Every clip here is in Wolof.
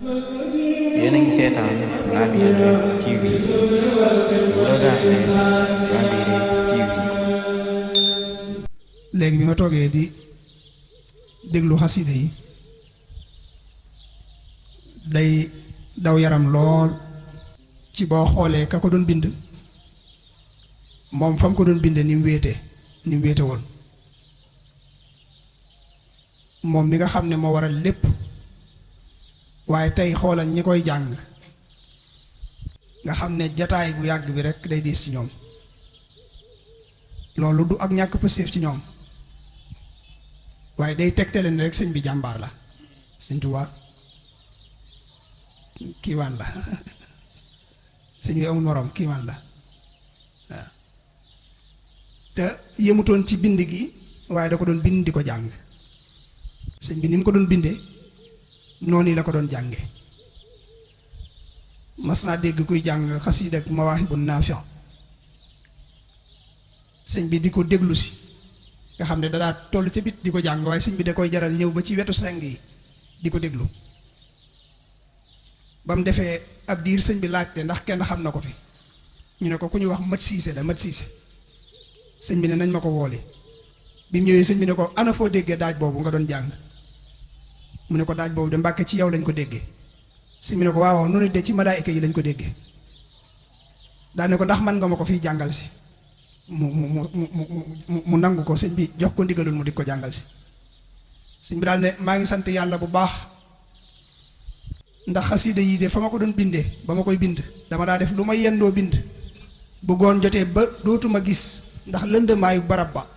yéen a ngi seetaan Labyrinth TV léegi bi ma toogee di déglu xasida yi day daw yaram lool ci boo xoolee ka ko doon bind moom fa mu ko doon binde ni mu wéete woon moom mi nga xam ne moo waral lépp waaye tey xoolal ñi koy jàng nga xam ne jataay bu yàgg bi rekk day diis ci ñoom loolu du ak ñàkk pëstéef ci ñoom waaye day tegtale ne rek sëñ bi jàmbaar la sëñ Tuubaa kiiwaan la sëñ bi amul moroom kiiwaan la waaw te yëmutoon ci bind gi waaye da ko doon bind di ko jàng sëñ bi ni mu ko doon bindee noonu la ko doon jànge mas naa dégg kuy jàng xasiida ak Mawaahibun Naafi' sëñ bi di ko déglu si nga xam ne dadaa toll ca bit di ko jàng waaye sëñ bi da koy jaral ñëw ba ci wetu seng yi di ko déglu ba mu defee ab diir sëñ bi laajte ndax kenn xam na ko fi ñu ne ko ku ñuy wax Mat Siise la Mat Siise sëñ bi ne nañ ma ko wooli bi mu ñëwee sëñ bi ne ko ana foo déggee daaj boobu nga doon jàng mu ne ko daaj boobu de Mbàkke ci yow lañ ko déggee sëñ bi ne ko waaw noonu de ci malaayika yi lañ ko déggee daane ko ndax man nga ma ko fiy jàngal si mu nangu ko sëñ bi jox ko ndigalul mu di ko jàngal si sëñ bi daal ne maa ngi sant yàlla bu baax ndax xasiida yii de fa ma ko doon bindee ba ma koy bind dama daa def lu ma yendoo bind bu goon jotee ba dootuma gis ndax lëndëmaayu barab ba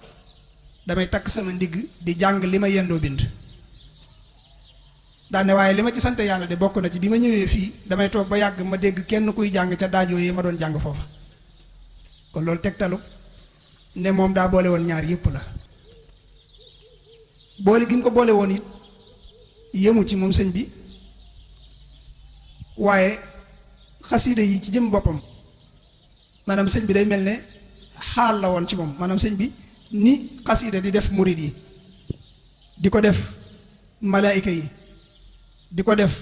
damay takk sama ndigg di jàng li ma yendoo bind daane waaye li ma ci sant yàlla de bokk na ci bi ma ñëwee fii damay toog ba yàgg ma dégg kenn kuy jàng ca daajoo yi ma doon jàng foofa kon loolu tegtalu ne moom daa boole woon ñaar yépp la boole gi mu ko boole woon it yëmu ci moom sëñ bi waaye xasiida yi ci jëm boppam maanaam sëñ bi day mel ne xaal la woon ci moom maanaam sëñ bi ni xasiida di def murid yi di ko def malaayika yi di ko def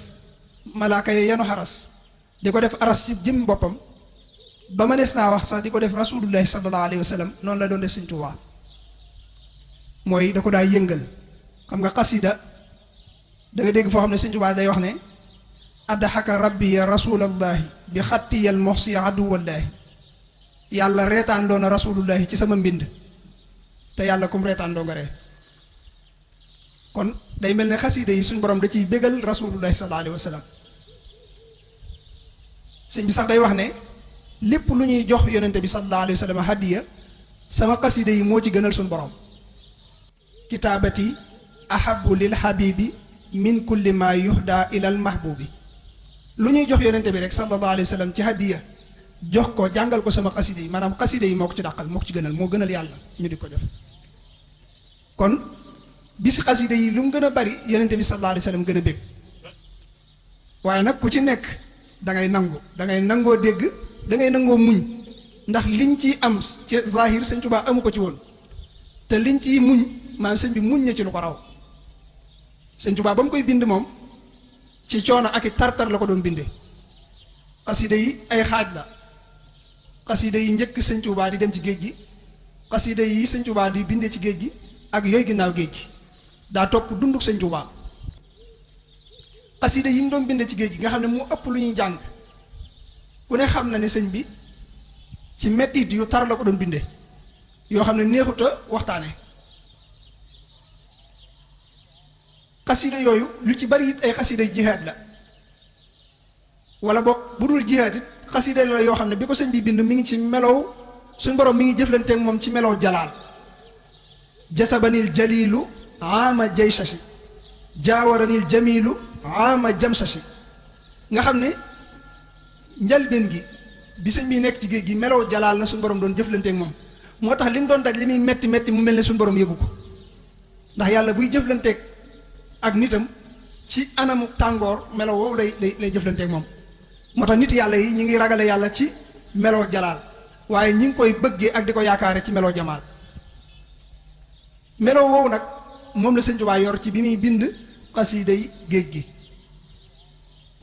malaaka yi yanu xaras di ko def aras ci jëm boppam ba ma nees naa wax sax di ko def rasulullahi sallallahu alayhi wa sallam noonu la doon def sëñ Tuubaa mooy da ko daa yëngal xam nga xasida da nga dégg foo xam ne sëñ Tuubaa day wax ne addaxaka rabbi ya rasulallahi bi xattiyal moxsi aduwallahi yàlla reetaan doona rasulullahi ci sama mbind te yàlla kum reetaan doo nga ree kon day mel ne xasida yi suñ borom da ciy bégal rasulullahi sallallahu alayhi wa sallam sëñ bi sax day wax ne lépp lu ñuy jox yonente bi sallallahu alayhi wa sallam hadiya sama xasida yi moo ci gënal suñ borom kitaabati ahabu lil habibi min kulli ma yuhda ilal mahbubi lu ñuy jox yonente bi rek sallallahu alayhi wa sallam ci hadiya jox ko jàngal ko sama xasida yi maanaam xasida yi moo ko ci dàqal moo ko ci gënal moo gënal yàlla ñu di ko def kon bisi xasida yi lu mu gën a bari yonente bi sallallahu alayhi wa sallam gën a bég waaye nag ku ci nekk da ngay nangu da ngay nangoo dégg da ngay nangoo muñ ndax liñ ciy am ci zahir sëñ Tuubaa amu ko ci woon te liñ ciy muñ maanaam sëñ bi muñ na ci lu ko raw sëñ Tuubaa ba mu koy bind moom ci coono ak i tartar la ko doon bindee xasida yi ay xaaj la xasida yi njëkk sëñ Tuubaa di dem ci géej gi xasida yi sëñ Tuubaa di bindee ci géej gi ak yooyu ginnaaw géej gi daa topp dunduk sëñ Tuubaa xasida yi mu doon bindee ci géej gi nga xam ne mu ëpp lu ñuy jàng ku ne xam na ne sëñ bi ci mettit yu tar la ko doon bindee yoo xam ne neexut a waxtaane xasida yooyu lu ci bari it ay xasida jihaad la wala boog bu dul jihaad it xasida la yoo xam ne bi ko sëñ bi bind mi ngi ci melow suñ borom mi ngi jëflanteek moom ci melow jalaal jasabanil jalilu ama jaysasi jaawaranil jamilu ama jamsasi nga xam ne njalbeen gi bi sëñ bi nekk ci géej gi melow jalaal na suñ borom doon jëflanteek moom moo tax li mu doon daj li muy metti metti mu mel ne suñ borom yëgu ko ndax yàlla buy jëflanteek ak nitam ci anamu tàngoor melo woowu lay jëflanteek moom moo tax nit yàlla yi ñi ngi ragale yàlla ci meloo jalaal waaye ñi ngi koy bëggee ak di ko yaakaare ci meloo jamaal meloo woowu nag moom la sëñ Tuubaa yor ci bi muy bind xasiiday géej gi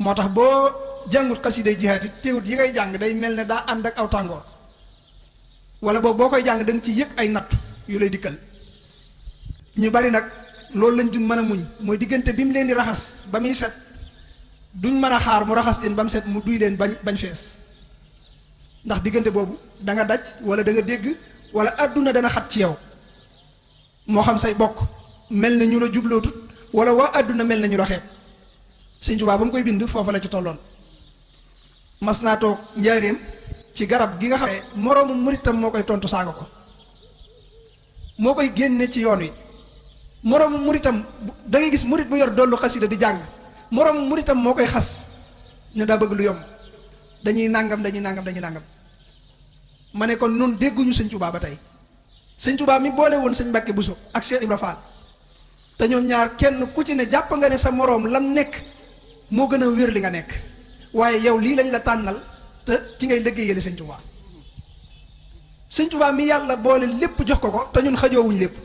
moo tax boo jàngut xasiday jihaat it teewut yi ngay jàng day mel ne daa ànd ak aw tàngoor wala boobu boo koy jàng da nga ci yëg ay nattu yu lay dikkal. ñu bari nag loolu lañ dun mën a muñ mooy diggante bi mu leen di raxas ba muy set duñ mën a xaar mu raxas leen ba mu set mu duy leen bañ fees ndax diggante boobu da nga daj wala da nga dégg wala àdduna dana xat ci yow moo xam say bokk mel na ñu la jublootut wala waa àdduna mel na ñu la xeeb. Sëñ Tuubaa ba mu koy bind foofa la ci tolloon mas naa toog njaareem ci garab gi nga xam ne moroomu muritam moo koy tontu saaga ko moo koy génne ci yoon wi moroomu muritam da ngay gis murit bu yor dollu xasida di jàng moroomu muritam moo koy xas ne daa bëgg lu yomb dañuy nàngam ma ne kon nun dégguñu Sëñ Tuubaa ba tey. Sëñ Tuubaa mi boole woon sëñ Mbàkke Buso ak Cheikh Ibra Fall te ñoom ñaar kenn ku ci ne jàpp nga ne sa moroom lam nekk moo gën a wér li nga nekk waaye yow lii lañ la tànnal te ci ngay liggéeyale Sëñ Tuubaa. Sëñ Tuubaa mi yàlla boole lépp jox ko te ñun xajoowuñ lépp.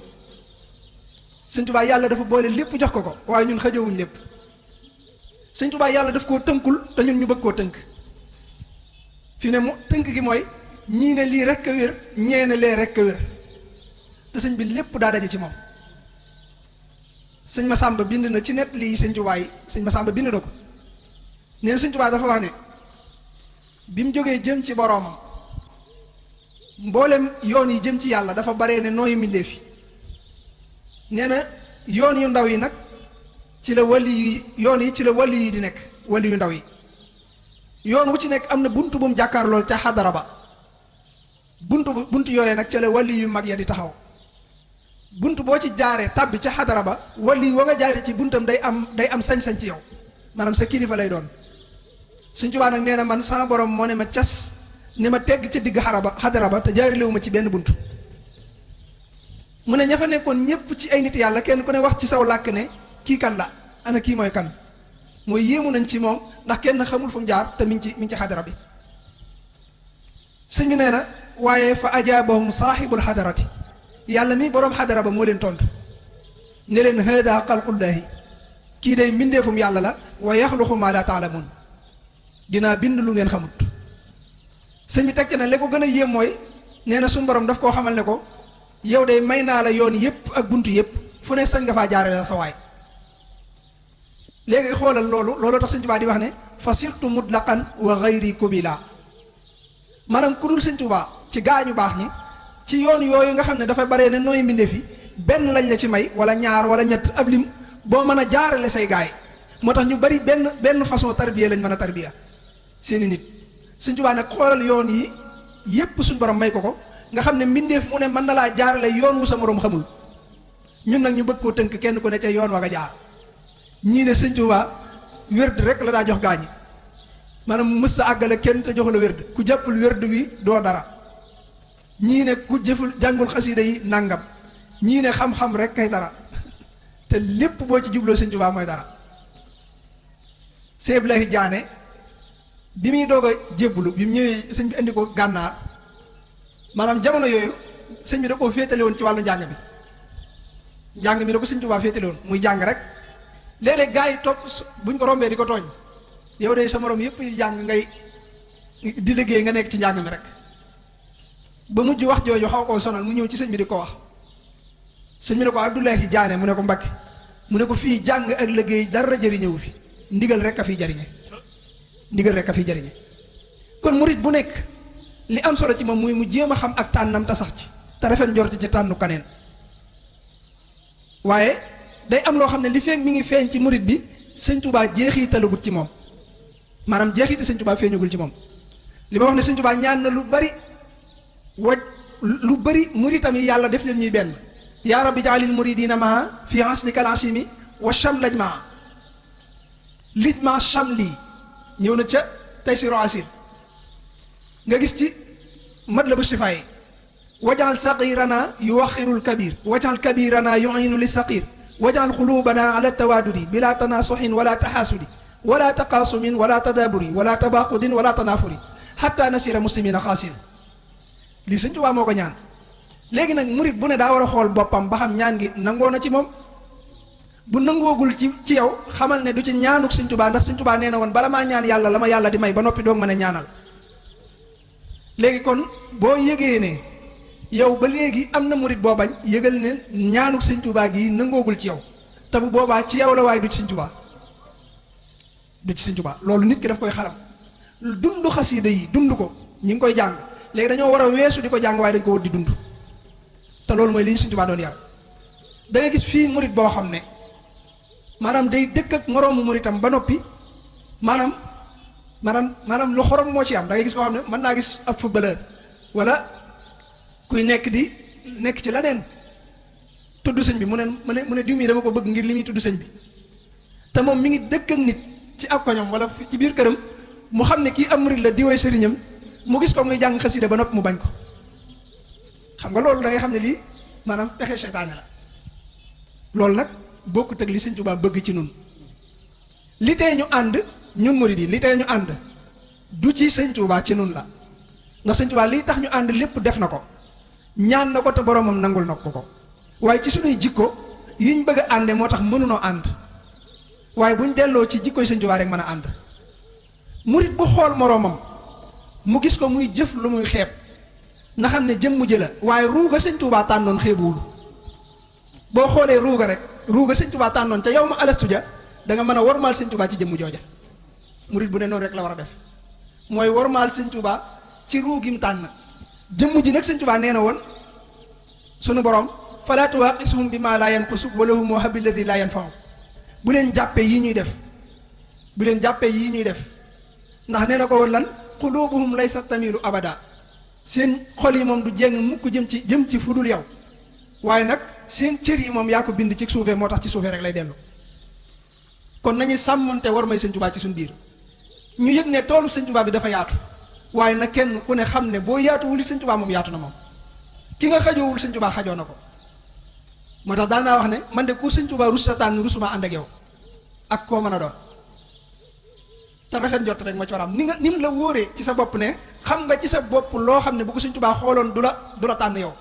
Sëñ Tuubaa yàlla dafa boole lépp jox ko waaye ñun xajoowuñ lépp. Sëñ Tuubaa yàlla daf koo tënkul te ñun ñu bëgg koo tënk fi ne mu tënk gi mooy ñii ne lii rek a wér ñee ne lee rek a wér te sëñ bi lépp daa daje ci moom. sëñ Masamba bind na ci net lii Sëñ Tuubaa yi sëñ Masamba bind na ko nee na Sëñ Tuubaa dafa wax ne bi mu jógee jëm ci boroomam mboolem yoon yi jëm ci yàlla dafa baree ne nooyu mbindéef yi nee na yoon yu ndaw yi nag ci la wali yu yoon yi ci la wali yi di nekk wali yu ndaw yi yoon wu ci nekk am na buntu bu mu jàkkaar lool ca xadara ba buntu yooyee nag ca la wali yu mag ya di taxaw buntu boo ci jaaree tàbbi ca xadara ba wali wa nga jaaree ci buntam day am sañ-sañ ci yow maanaam sa kilifa lay doon. Sëñ Tuubaa nag nee na man sama borom moo ne ma cas ne ma tegg ca digg xadara ba te jaarilewu ma ci benn buntu mu ne ña fa nekkoon ñépp ci ay nit yàlla kenn ku ne wax ci saw làkk ne kii kan la ana kii mooy kan mooy yéemu nañ ci moom ndax kenn xamul fu mu jaar te mi ngi ci xadara bi. sëñ bi nee na waaye fa ajaabahum saaxibul xadarati yàlla mi boroom xadara ba moo leen tontu ne leen haada xalqullaahi kii day mbindeefum yàlla la wa yaxluqu maa laa taalamuun dinaa bind lu ngeen xamut. sëñ bi teg ci na li ko gën a yéem mooy nee na suñu borom daf koo xamal ne ko yow de may naa la yoon yépp ak buntu yépp fu ne sañ nga faa jaarale la sa waay. léegi xoolal loolu tax Sëñ Tuubaa di wax ne fa sirtu mutlaqan wa gayri kubila maanaam ku dul Sëñ Tuubaa ci gaañu baax ñi ci yoon yooyu nga xam ne dafa baree ne nooy mbindeef yi benn lañ la ci may wala ñaar wala ñett ab lim boo mën a jaarale say gaay moo tax ñu bari benn façon tarbiya lañ mën a tarbiya seeni nit. Sëñ Tuubaa nag xoolal yoon yi yépp suñ borom may ko nga xam ne mbindeef mu ne mën na laa jaarale yoon wu sa moroom xamul ñun nag ñu bëgg koo tënk kenn ku ne ca yoon wa nga jaar. ñii ne Sëñ Tuubaa wérd rek la daa jox gaañi maanaam mës sa àggale kenn te jox la wérd ku jàppul wérd wi doo dara ñii ne ku jëful jàngul xasida yi nàngam ñii ne xam-xam rek kay dara te lépp boo ci jubloo Sëñ Tuubaa mooy dara. Sëñ Ablaye Jaane bi muy doog a jébbulu bi mu ñëwee sëñ bi indi ko gànnaar maanaam jamono yooyu sëñ bi da koo féetale woon ci wàllu njàng mi da ko Sëñ Tuubaa féetale woon muy jàng rek. léeg-léeg gaa yi topp buñ ko rombee di ko tooñ yow de sa morom yëpp yi jàng ngay di liggéey nga nekk ci njàng mi rek ba mujj wax jooju xaw koo sonal mu ñëw ci sëñ bi di ko wax sëñ bi ne ko Abdoulaye Jaane mu ne ko Mbàkke mu ne ko fii jàng ak liggéey dara jëriñëwu fi ndigal rek a fiy jariñe kon murit bu nekk li am solo ci moom muy mu jéem a xam ak tànnam te sax ci te rafet njort ci tànnu kaneen waaye day am loo xam ne li feeñ mi ngi feeñ ci murit bi Sëñ Tuubaa jeexitalagut ci moom maanaam jeexiti Sëñ Tuubaa feeñagul ci moom li ma wax ne Sëñ Tuubaa ñaan na lu bari muritam yi yàlla def leen ñuy benn yaa rabbi jaalil muridina maa fi aslikal asimi wa chamlaj maa lij maa chamli ñëw na ca Taysiru Asir nga gis ci Matlabu Sifaay wajal saqirana yuwaxirul kabir wajal kabirana yuinu li saqir wajal xulubana ala tawaadudi bila tanasuxin wala taxaasudi wala taqaasumin wala tadaaburi wala tabaqudin wala tanaafuri xatta nasira muslimina xaasina lii Sëñ Tuubaa moo ko ñaan. léegi nag murit bu ne daa war a xool boppam ba xam ñaan gi nangoo na ci moom bu nangoogul ci yow xamal ne du ci ñaanuk sëñ Tuubaa ndax sëñ Tuubaa nee na woon bala maa ñaan yàlla la ma yàlla di may ba noppi doog ma ne ñaanal. léegi kon boo yëgee ne yow ba léegi am na murit boo bañ yëgal ne ñaanuk sëñ Tuubaa gi nangoogul ci yow te bu boobaa ci yow la waaye du ci sëñ Tuubaa du ci sëñ Tuubaa loolu nit ki daf koy xalam dund xasida yi dund ko ñi ngi koy jàng léegi dañoo war a weesu di ko jàng waaye dañ ko war di dund te loolu mooy li ñu sëñ Tuubaa doon yar da nga gis fii murit boo xam ne maanaam day dëkk ak moroomu muritam ba noppi maanaam lu xorom moo ci am da ngay gis boo xam ne mën naa gis ab footballeur wala kuy nekk ci leneen tudd sëñ bi mu ne diw mi dama ko bëgg ngir li muy tudd sëñ bi te moom mi ngi dëkk ak nit ci ab koñom wala ci biir këram mu xam ne kii am murit la diwee sëriñam mu gis ko muy jàng xasida ba noppi mu bañ ko xam nga loolu da ngay xam ne lii maanaam pexe seytaane la loolu nag bokkut ak li sëñ Tuubaa bëgg ci nun li tee ñu ànd ñun murid yi li tee ñu ànd du ci sëñ Tuubaa ci nun la ndax sëñ Tuubaa liy tax ñu ànd lépp def na ko ñaan na ko te boromam nangul na ko waaye ci suñuy jikko yiñ bëgg a ànde moo tax mënunoo ànd waaye buñ delloo ci jikkoy sëñ Tuubaa rek mën a ànd murid bu xool moroomam mu gis ko muy jëf lu muy xeeb na xam ne jëmm ji la waaye ruuga sëñ Tuubaa tànnoon xeebuwul boo xoolee ruuga sëñ Tuubaa tànnoon ca yow ma alastu ja da nga mën a wormaal sëñ Tuubaa ci jëmm jooja murid bu ne noonu rek la war a def mooy wormaal sëñ Tuubaa ci ruugim tànn jëmm ji nag sëñ Tuubaa nee na woon sunu borom falaa tuwaaqisuhum bimaa laa yanqusu wa lahum habbi lladi laa yanfa'u bu leen jàppee yii ñuy def ndax nee na ko woon lan quluubuhum laysa tamilu abada seen xol yi moom du jéng mukk jëm ci fudul yow waaye nag seen cër yi moom yaa ko bind ci suufee moo tax ci suufee rek lay dellu kon nañuy sàmmante war may sëñ Tuubaa ci suñ biir ñu yëg ne toolu sëñ Tuubaa bi dafa yaatu waaye nag kenn ku ne xam ne boo yaatuwul sëñ Tuubaa moom yaatu na moom ki nga xajoowul sëñ Tuubaa xajoo na ko moo tax daan naa wax ne man de ku sëñ Tuubaa rus sa tànn rusuma ànd ak yow ak koo mën a doon te rafet jot rek moo ci war am ni mu la wóoree ci sa bopp ne xam nga ci sa bopp loo xam ne bu ko sëñ Tuubaa xooloon du la tànn yow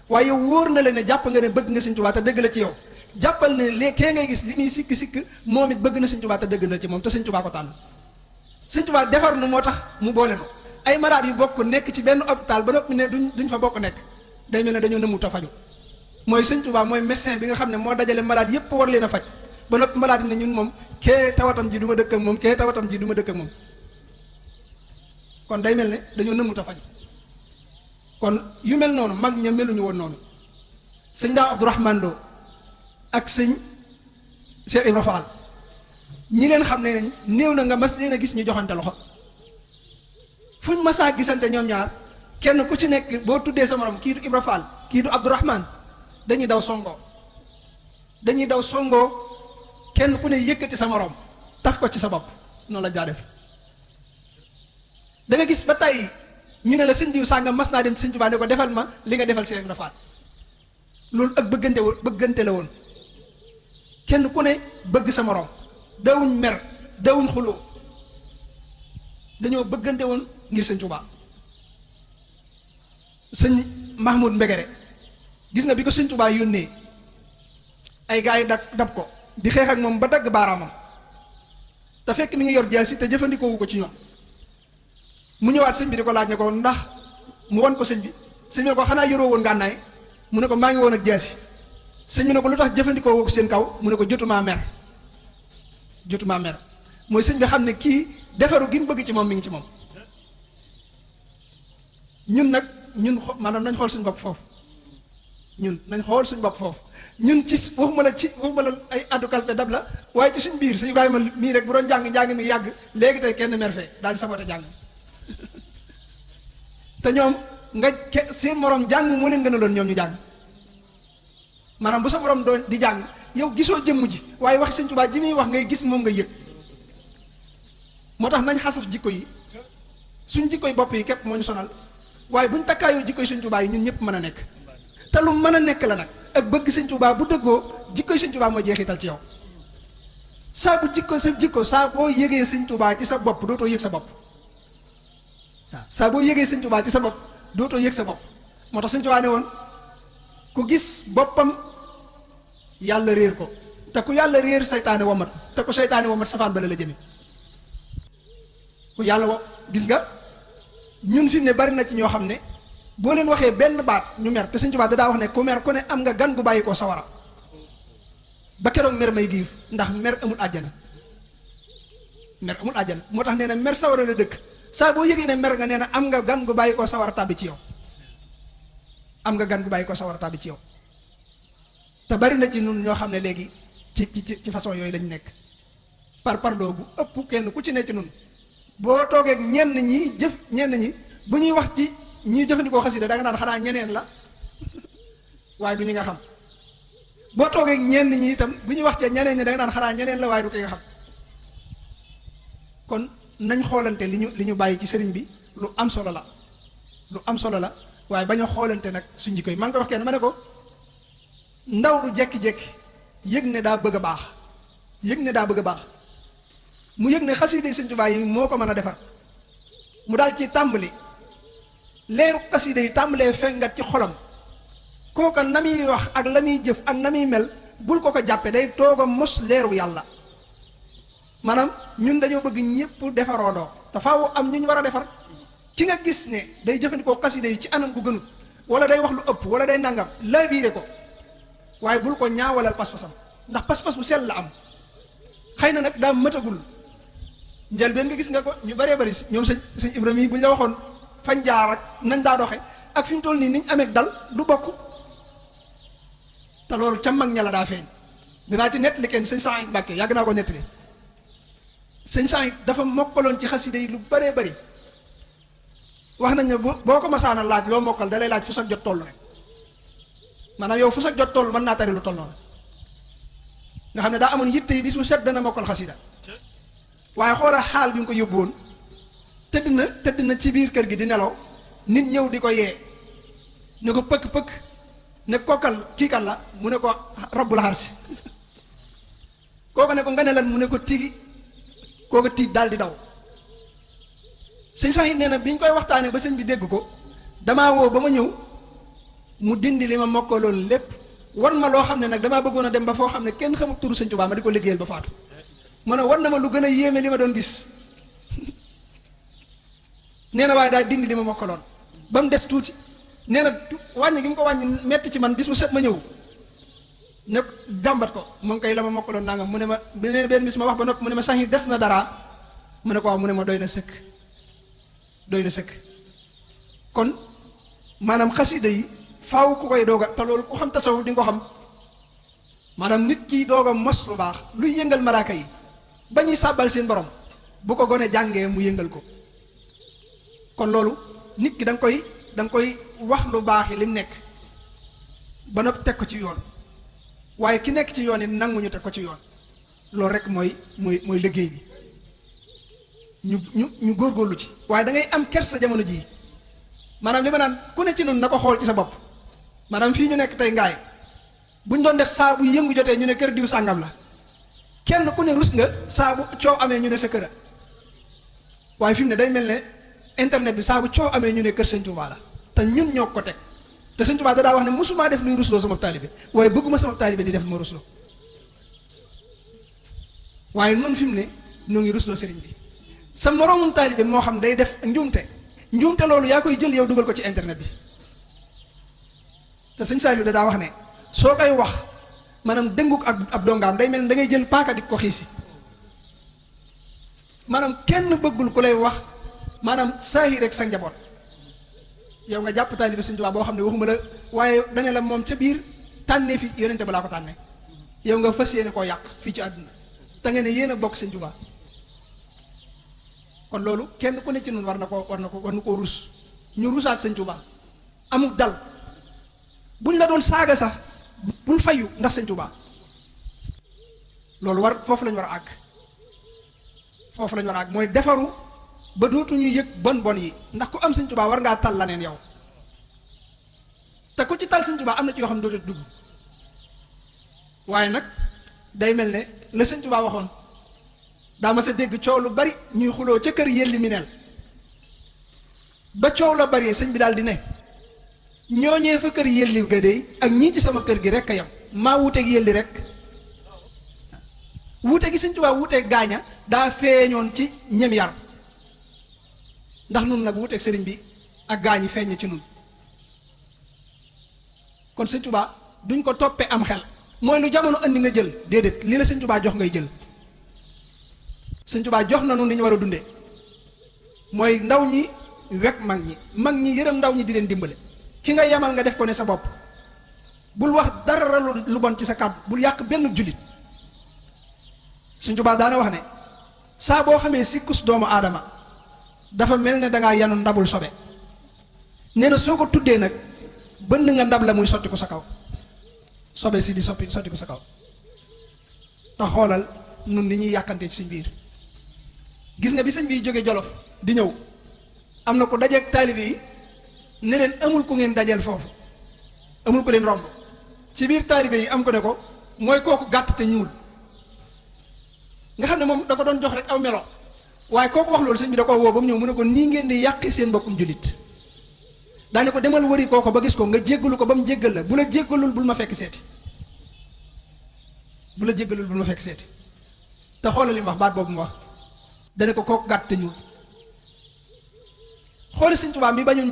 waaye wóor na la ne jàpp nga ne bëgg nga sëñ Tuubaa te dëgg la ci yow jàppal ne léegi kee ngay gis li muy sikk moom it bëgg na sëñ Tuubaa te dëgg na ci moom te sëñ Tuubaa ko tànn sëñ Tuubaa defar nu moo tax mu boole nu ay malade yu bokk nekk ci benn hôpital ba noppi ne duñ fa bokk nekk day mel ne dañoo nëmut a faju mooy sëñ Tuubaa mooy médecin bi nga xam ne moo dajale malade yépp war leen a faj ba noppi malade yi ne ñun moom kee tawatam ji du ma dëkk ak moom kee tawatam ji du ma dëkk ak moom kon day mel ne dañoo nëmut a faju kon yu mel noonu mag ña meluñu woon noonu sëñ Daam Abdourahmane Lo ak sëñ Cheikh Ibra Fall ñi leen xam ne néew na nga mas leen a gis ñu joxante loxo fuñ masaa gisante ñoom ñaar kenn ku ci nekk boo tuddee sa morom kii du Ibra Fall kii du Abdourahmane dañuy daw songoo kenn ku ne yëkkati sa morom taf ko ci sa bopp noonu la daa def da nga gis ba tey ñu ne la sëñ diw sàngam mas naa dem sëñ Tuubaa ne ko defal ma li nga defal Cheikh Ibra Fall loolu ak bëggante la woon kenn ku ne bëgg sa morom dawuñ mer dawuñ xuloo dañoo bëggante woon ngir sëñ Tuubaa sëñ Mahmoud Mbegere gis nga bi ko sëñ Tuubaa yónnee ay gars yi dab ko di xeex ak moom ba dagg baaraamam te fekk mi ngi yor jaasi te jëfandikoo wu ko ci ñoom mu ñëwaat sëñ bi di ko laaj ne ko ndax mu won ko sëñ bi ne ko xanaa yoroo woon gànnaay mu ne ko maa ngi woon ak jaasi sëñ bi ne ko lu tax jëfandikoo wu ko seen kaw mu ne ko jotumaa mer mooy sëñ bi xam ne kii defaru gi mu bëgg ci moom mi ngi ci moom ñun maanaam nañ xool suñu bopp foofu ñun ci waxuma la ay addu kalpe dab la waaye ci suñ biir suñu Ibrahima mii rek bu doon njàng mi yàgg léegi tey kenn mer fee daal di sabote jàng te ñoom seen morom jàng moo leen gën a loon ñoom ñu jàng maanaam bu sa morom doon di jàng yow gisoo jëmm ji waaye wax sëñ Tuubaa ji muy wax ngay gis moom ngay yëg moo tax nañ xasaf jikko yi suñ jikko yi bopp yi képp moo ñu sonal waaye buñ takkaayoo jikko yi sëñ Tuubaa yi ñun ñëpp mën a nekk te lu mën a nekk la nag ak bëgg sëñ Tuubaa bu dëggoo jikko yi sëñ Tuubaa moo jeexital ci yow saa boo yëgee sëñ Tuubaa ci sa bopp dootoo yëg sa bopp waaw saa boo yëgee sëñ Tuubaa ci sa bopp dootoo yëg sa bopp moo tax sëñ Tuubaa ne woon ku gis boppam yàlla réer ko te ku yàlla réer saytaane womat te ku saytaane womat safaan bala la jëme ku yàlla gis nga ñun fi mu ne bari na ci ñoo xam ne boo leen waxee benn baat ñu mer te Sëñ Tuubaa daa wax ne ku mer ku ne am nga gan gu bàyyi koo sawara ba keroog mer may giif ndax mer amul àjjana mer amul àjjana moo tax nee na mer sawara la dëkk saa boo yëgee ne mer nga nee na am nga gan gu bàyyi koo sawara tàbbi ci yow am nga gan gu bàyyi koo sawara tàbbi ci yow te bari na ci ñun ñoo xam ne léegi ci façon yooyu lañ nekk parloo bu ëpp kenn ku ci ne ci ñun boo toogee ñenn ñi bu ñuy wax ci ñiy jëfandikoo xasida da nga naan xanaa ñeneen la waaye du ñi nga xam boo toogee ñenn ñi itam bu ñuy wax ci ñeneen ñi da nga naan xanaa ñeneen la waaye du ki nga xam kon nañ xoolante li ñu bàyyi ci sëriñ bi lu am solo la waaye bañ a xoolante nag suñ jikko yi maa ngi koy wax kenn ma ne ko ndaw du jekki-jekki yëg ne daa bëgg a baax mu yëg ne xasida Sëñ Tuubaa yi moo ko mën a defar mu daal ci tàmbali leeru xasida yi tàmbalee fengat ci xolam kooka na muy wax ak la muy jëf ak na muy mel bul ko jàppe day toog a mos leeru yàlla maanaam ñun dañoo bëgg ñëpp defaroondoo te faaw am ñu war a defar ki nga gis ne day jëfandikoo xasida yi ci anam gu gënut wala day wax lu ëpp wala day nangam laa biire ko waaye bul ko ñaawalal pas-pasam ndax pas-pas bu sell la am xëy na nag daa mëtagul njëlbeen nga gis nga ko ñu bëree bëri ñoom sëñ Ibrahima yi bu ñu la waxoon fañ jaar ak nañ daa doxe ak fi mu toll nii niñ amee dal du bokk te loolu ca mag ña la daa feeñ dinaa ci nettali kenn sëñ Saïd Mbàkke yàgg naa ko nettali sëñ Saïd dafa mokkaloon ci xasida yi lu bëree bëri wax nañ ne boo ko masaana laaj loo mokkal da lay laaj fu sa jot toll rek maanaam yow fu sa jot toll mën naa tari lu toll noonu nga xam ne daa amoon yitte yi bis mu set dana mokkal xasida waaye xoolal xaal bi nga ko yóbbu woon tëdd na ci biir kër gi di nelaw nit ñëw di ko yee ne ko pëkk ne kookal kii kan la mu ne ko rabbul harsi kooku ne ko nga ne lan mu ne ko tigi kooku tiit daal di daw sëñ sax it nee na bi ñu koy waxtaanee ba sëñ bi dégg ko damaa woo ba ma ñëw mu dindi li ma mokkaloon lépp wan ma loo xam ne nag damaa bëggoon a dem ba foo xam ne kenn xamul turu Sëñ Tuubaa ma di ko liggéeyal ba faatu ma ne wan na ma lu gën a yéeme li ma doon gis nee na waaye daal dindi li ma mokkaloon ba mu des tuuti nee na wàññi gi mu ko wàññi metti ci man bis bu set ma ñëw ne jàmbat ko moom kay la ma mokkaloon nangam mu ne ma benn bis ma wax ba noppi mu ne ma sax yi des na dara mu ne ko waaw mu ne ma doy na sëkk kon maanaam xasida yi faaw ku koy dooga te loolu ku xam tasawuf di nga ko xam maanaam nit ki doog a mos lu baax luy yëngal malaaka yi ba ñuy sàbbal seen borom bu ko gone jàngee mu yëngal ko kon loolu nit ki da nga koy wax lu baax yi lim nekk ba noppi teg ko ci yoon waaye ki nekk ci yoon yi nanguñu teg ko ci yoon loolu rek mooy liggéey bi ñu góorgóorlu ci waaye da ngay am kersa jamono jii maanaam li ma naan ku ne ci noonu na ko xool ci sa bopp maanaam fii ñu nekk tey ngaay buñ doon def saa bu yëngu jotee ñu ne kër diw sàngam la kenn ku ne rus nga saa bu coow amee ñu ne sa kër waaye fi mu ne day mel ne internet bi saa bu coow amee ñu ne kër Sëñ Tuubaa la te ñun ñoo ko teg te Sëñ Tuubaa da daa wax ne mosumaa def luy rusloo sama taalibe waaye bëgguma sama taalibe di def ma rusloo waaye noonu fi mu ne ñoo ngi rusloo sëriñ bi sa moroomum taalibe moo xam day def njuumte loolu yaa koy jël yow dugal ko ci internet bi te sëñ Saliou daa wax ne soo koy wax maanaam dënguk ak ab dongaam day mel ne da ngay jël paaka di ko xiisi maanaam kenn bëggul ku lay wax maanaam saahi rek sa njaboot yow nga jàpp taalibe Sëñ Tuubaa boo xam ne waxuma la waaye dane la moom ca biir tànnee fi yonente ba laa ko tànnee yow nga fas yéene koo yàq fii ci àdduna te nga ne yéen a bokk Sëñ Tuubaa kon loolu kenn ku ne ci noonu war na koo rus ñu rusaat Sëñ Tuubaa amul dal buñ la doon saaga sax bul fayu ndax Sëñ Tuubaa loolu foofu lañ war a àgg mooy defaru ba dootuñu yëg bon yi ndax ku am Sëñ Tuubaa war ngaa tal la neen yow te ku ci tal Sëñ Tuubaa am na ci yoo xam ne dootu dugg waaye nag day mel ne la Sëñ Tuubaa waxoon daa ma sa dégg coow lu bari ñuy xuloo ca kër yelli mineel ba coow la bari sëñ bi daal di ne ñooñee fa kër yelli ga dey ak ñii ci sama kër gi rek a yam maa wuteeg yelli rek wuute gi sëñ Tuubaa wuuteeg gaaña daa feeñoon ci ñem yar ndax nun nag wuuteeg sëriñ bi ak gaañi feeñ ci nun kon sëñ Tuubaa duñ ko toppee am xel mooy lu jamono andi nga jël déedéet li la sëñ Tuubaa jox ngay jël sëñ Tuubaa jox na nun li ñu war a dundee mooy ndaw ñi wekk mag ñi yërëm ndaw ñi di leen dimbale ki nga yemal nga def ko ne sa bopp bul wax dara lu bon ci sa kàddu bul yàq benn jullit sëñ Tuubaa daana wax ne saa boo xamee sikkus doomu aadama dafa mel ne dangaa yanu ndabul sobe nee na soo ko tuddee nag bënn nga ndab la muy sotti ko sa kaw sobe si di sotti ko sa kaw te xoolal nun ni ñuy yàqantee ci suñ biir gis nga bi sëñ bi jóge Jolof di ñëw am na ko dajeeg taalibe yi ne leen amul ku ngeen dajeel foofu amul ko leen romb ci biir taalibe yi am ko ne ko mooy kooku gàtt te ñuul nga xam ne moom da ko doon jox rek aw melo waaye kooku wax loolu sëñ bi da ko woo ba mu ñëw mu ne ko nii ngeen di yàqi seen mbokkum jullit daane ko demal wëri kooko ba gis ko nga jéggalu ko ba mu jéggal la bu la jéggalul bul ma fekk seeti te xoolal li mu wax baat boobu mu wax dane ko kooku gàtt te ñuul xooli sëñ Tuubaa mi bañoon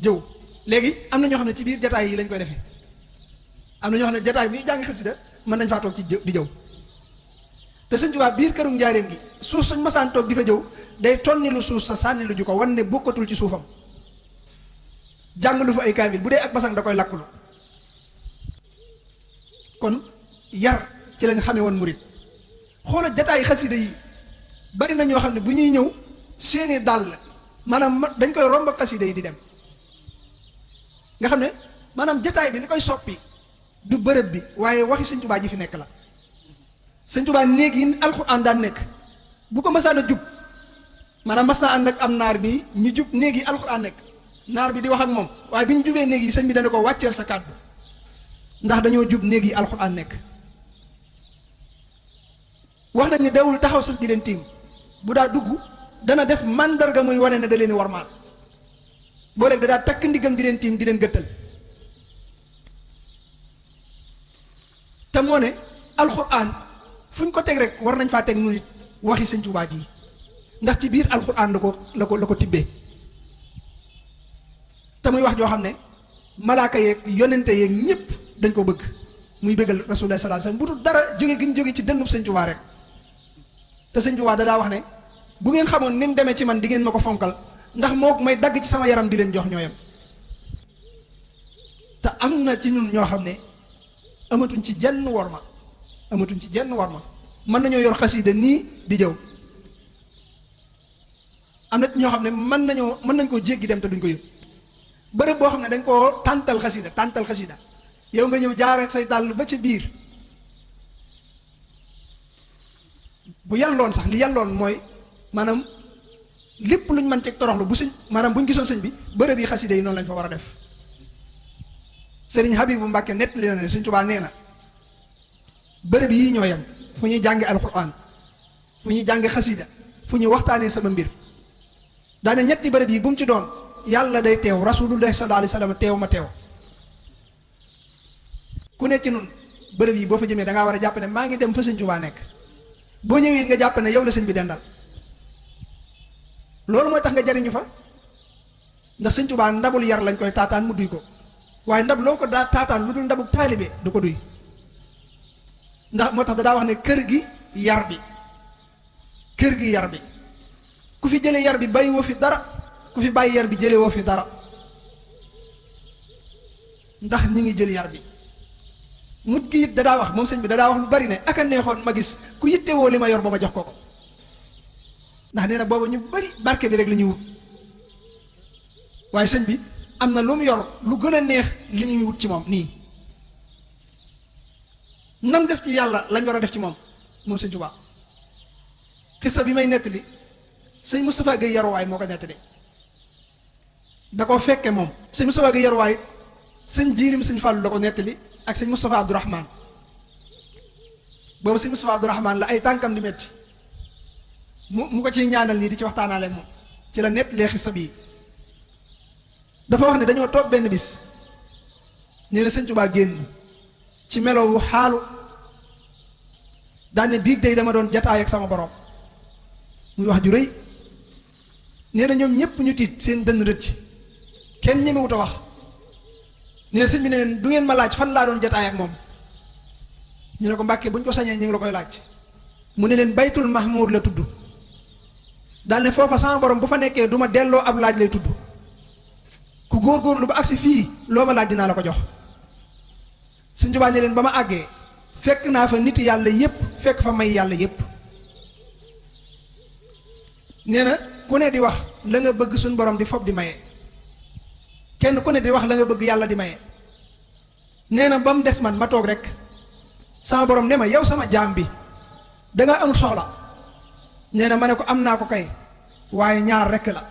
jëw léegi am na ñoo xam ne ci biir jataay yi lañ koy defee am na ñoo xam ne jataay bi ñu jàng xasida mën nañ faa toog ci di jëw te sëñ Tuubaa biir këru njaareem gi suuf suñ masaan toog di fa jëw day tonni lu suuf sa sànni lu ju ko wan ne bokkatul ci suufam jàng lu fa ay kaamil bu dee ak basang da koy lakklu kon yar ci lañ xamee woon murit xoola jataay xasida yi bari na ñoo xam ne bu ñuy ñëw seeni dàll maanaam dañ koy romb xasida yi di dem nga xam ne maanaam jataay bi li koy soppi du bërëb bi waaye waxi sëñ Tuubaa ji fi nekk la sëñ Tuubaa néeg yi alxuraan daan nekk bu ko masaan a jub maanaam mas naa ànd ak am naar bi ñu jub néeg yi alxuraan nekk naar bi di wax ak moom waaye bi ñu jubee néeg yi sëñ bi dana ko wàcceel sa kàddu ndax dañoo jub néeg yi alxuraan nekk wax nañ ne dawul taxaw sax di leen tiim bu daa dugg dana def màndarga muy wane ne da leen warmaal boo rek da daa takk ndiggam di leen tiim di leen gëttal te moo ne alxuraan fu ñu ko teg rek war nañ faa teg nu nit waxi sëñ Tuubaa ji ndax ci biir alxuraan la ko tibbee te muy wax joo xam ne malaaka yeeg yonente yeeg ñëpp dañ ko bëgg muy bëggal rasulullah sallallahu alayhi wasallam bu dul dara jóge gi ñu jóge ci dënnub sëñ Tuubaa rek te sëñ Tuubaa da daa wax ne bu ngeen xamoon ni mu demee ci man di ngeen ma ko fonkal ndax moo may dagg ci sama yaram di leen jox ñooyam te am na ci ñun ñoo xam ne amatuñ ci jenn worma mën nañoo yor xasida nii di jëw am na ci ñoo xam ne mën nañ koo jéggi dem te duñ ko yëg bërëb boo xam ne dañ koo tàntal xasida yow nga ñëw jaar ak say dàll ba ci biir bu yàlloon sax li yàlloon mooy maanaam lépp luñ mën ci toroxlu bu sëñ maanaam buñ gisoon sëñ bi bërëb yi xasida yi noonu lañ fa war a def sëriñ Habibu Mbàkke nett li na ne sëñ Tuubaa nee na bërëb yii ñoo yem fu ñuy jànge alxuraan fu ñuy jànge xasida fu ñuy waxtaanee sama mbir daane ñetti bërëb yi bu mu ci doon yàlla day teew rasulullah sallallahu alayhi wasallam teew ma teew ku ne ci nun bërëb yi boo fa jëmee da ngaa war a jàpp ne maa ngi dem fa sëñ Tuubaa nekk boo ñëwee nga jàpp ne yow la sëñ bi dendal loolu mooy tax nga jariñu fa ndax sëñ Tuubaa ndabul yar lañ koy taataan mu duy ko waaye ndab loo ko daa taataan lu dul ndabul taalibe du ko duy ndax moo tax da daa wax ne kër gi yar bi ku fi jëlee yar bi bàyyi woo fi dara ku fi bàyyi yar bi jëlee woo fi dara ndax ñi ngi jël yar bi mujj gi it da daa wax moom sëñ bi da daa wax lu bari ne aka neexoon ma gis ku yittewoo li ma yor ba ma jox ko ndax nee na booba ñu bari barke bi rek la ñuy wut waaye sëñ bi am na lu mu yor lu gën a neex li ñuy wut ci moom nii nam def ci yàlla lañ war a def ci moom sëñ Tuubaa xissa bi may nettali sëñ Moustapha Gueye yaruwaay moo ko nettali da koo fekke moom sëñ Moustapha Gueye yaruwaay sëñ jiirim sëñ Fàllu da ko nettali ak sëñ Moustapha Abdourahman boobu sëñ Moustapha Abdourahman la ay tànkam di metti mu ko ciy ñaanal nii di ci waxtaanaale moom ci la nettalee xissa bii dafa wax ne dañoo toog benn bis nee na sëñ Tuubaa génn ci melowu xaalu daan ne biig day dama doon jataay ak sama borom muy wax ju rëy. nee na ñoom ñëpp ñu tiit seen dënn rëcc kenn ñemewut a wax. nee na sëñ bi ne leen du ngeen ma laaj fan laa doon jataay ak moom ñu ne ko Mbàkke buñ ko sañee ñu ngi la koy laaj. mu ne leen baytul mahmur la tudd daal ne foofa sama borom bu fa nekkee du ma delloo ab laaj lay tudd ku góorgóorlu ba agsi fii loo ma laaj dinaa la ko jox. Sëñ Tuubaa ne leen ba ma àggee fekk naa fa nit yàlla yépp fekk fa may yàlla yépp. nee na ku ne di wax la nga bëgg suñ borom di fob di maye kenn ku ne di wax la nga bëgg yàlla di maye. nee na ba mu des man ma toog rek sama borom ne ma yow sama jaam bi da nga amul soxla. nee na ma ne ko am naa ko kay waaye ñaar rekk la.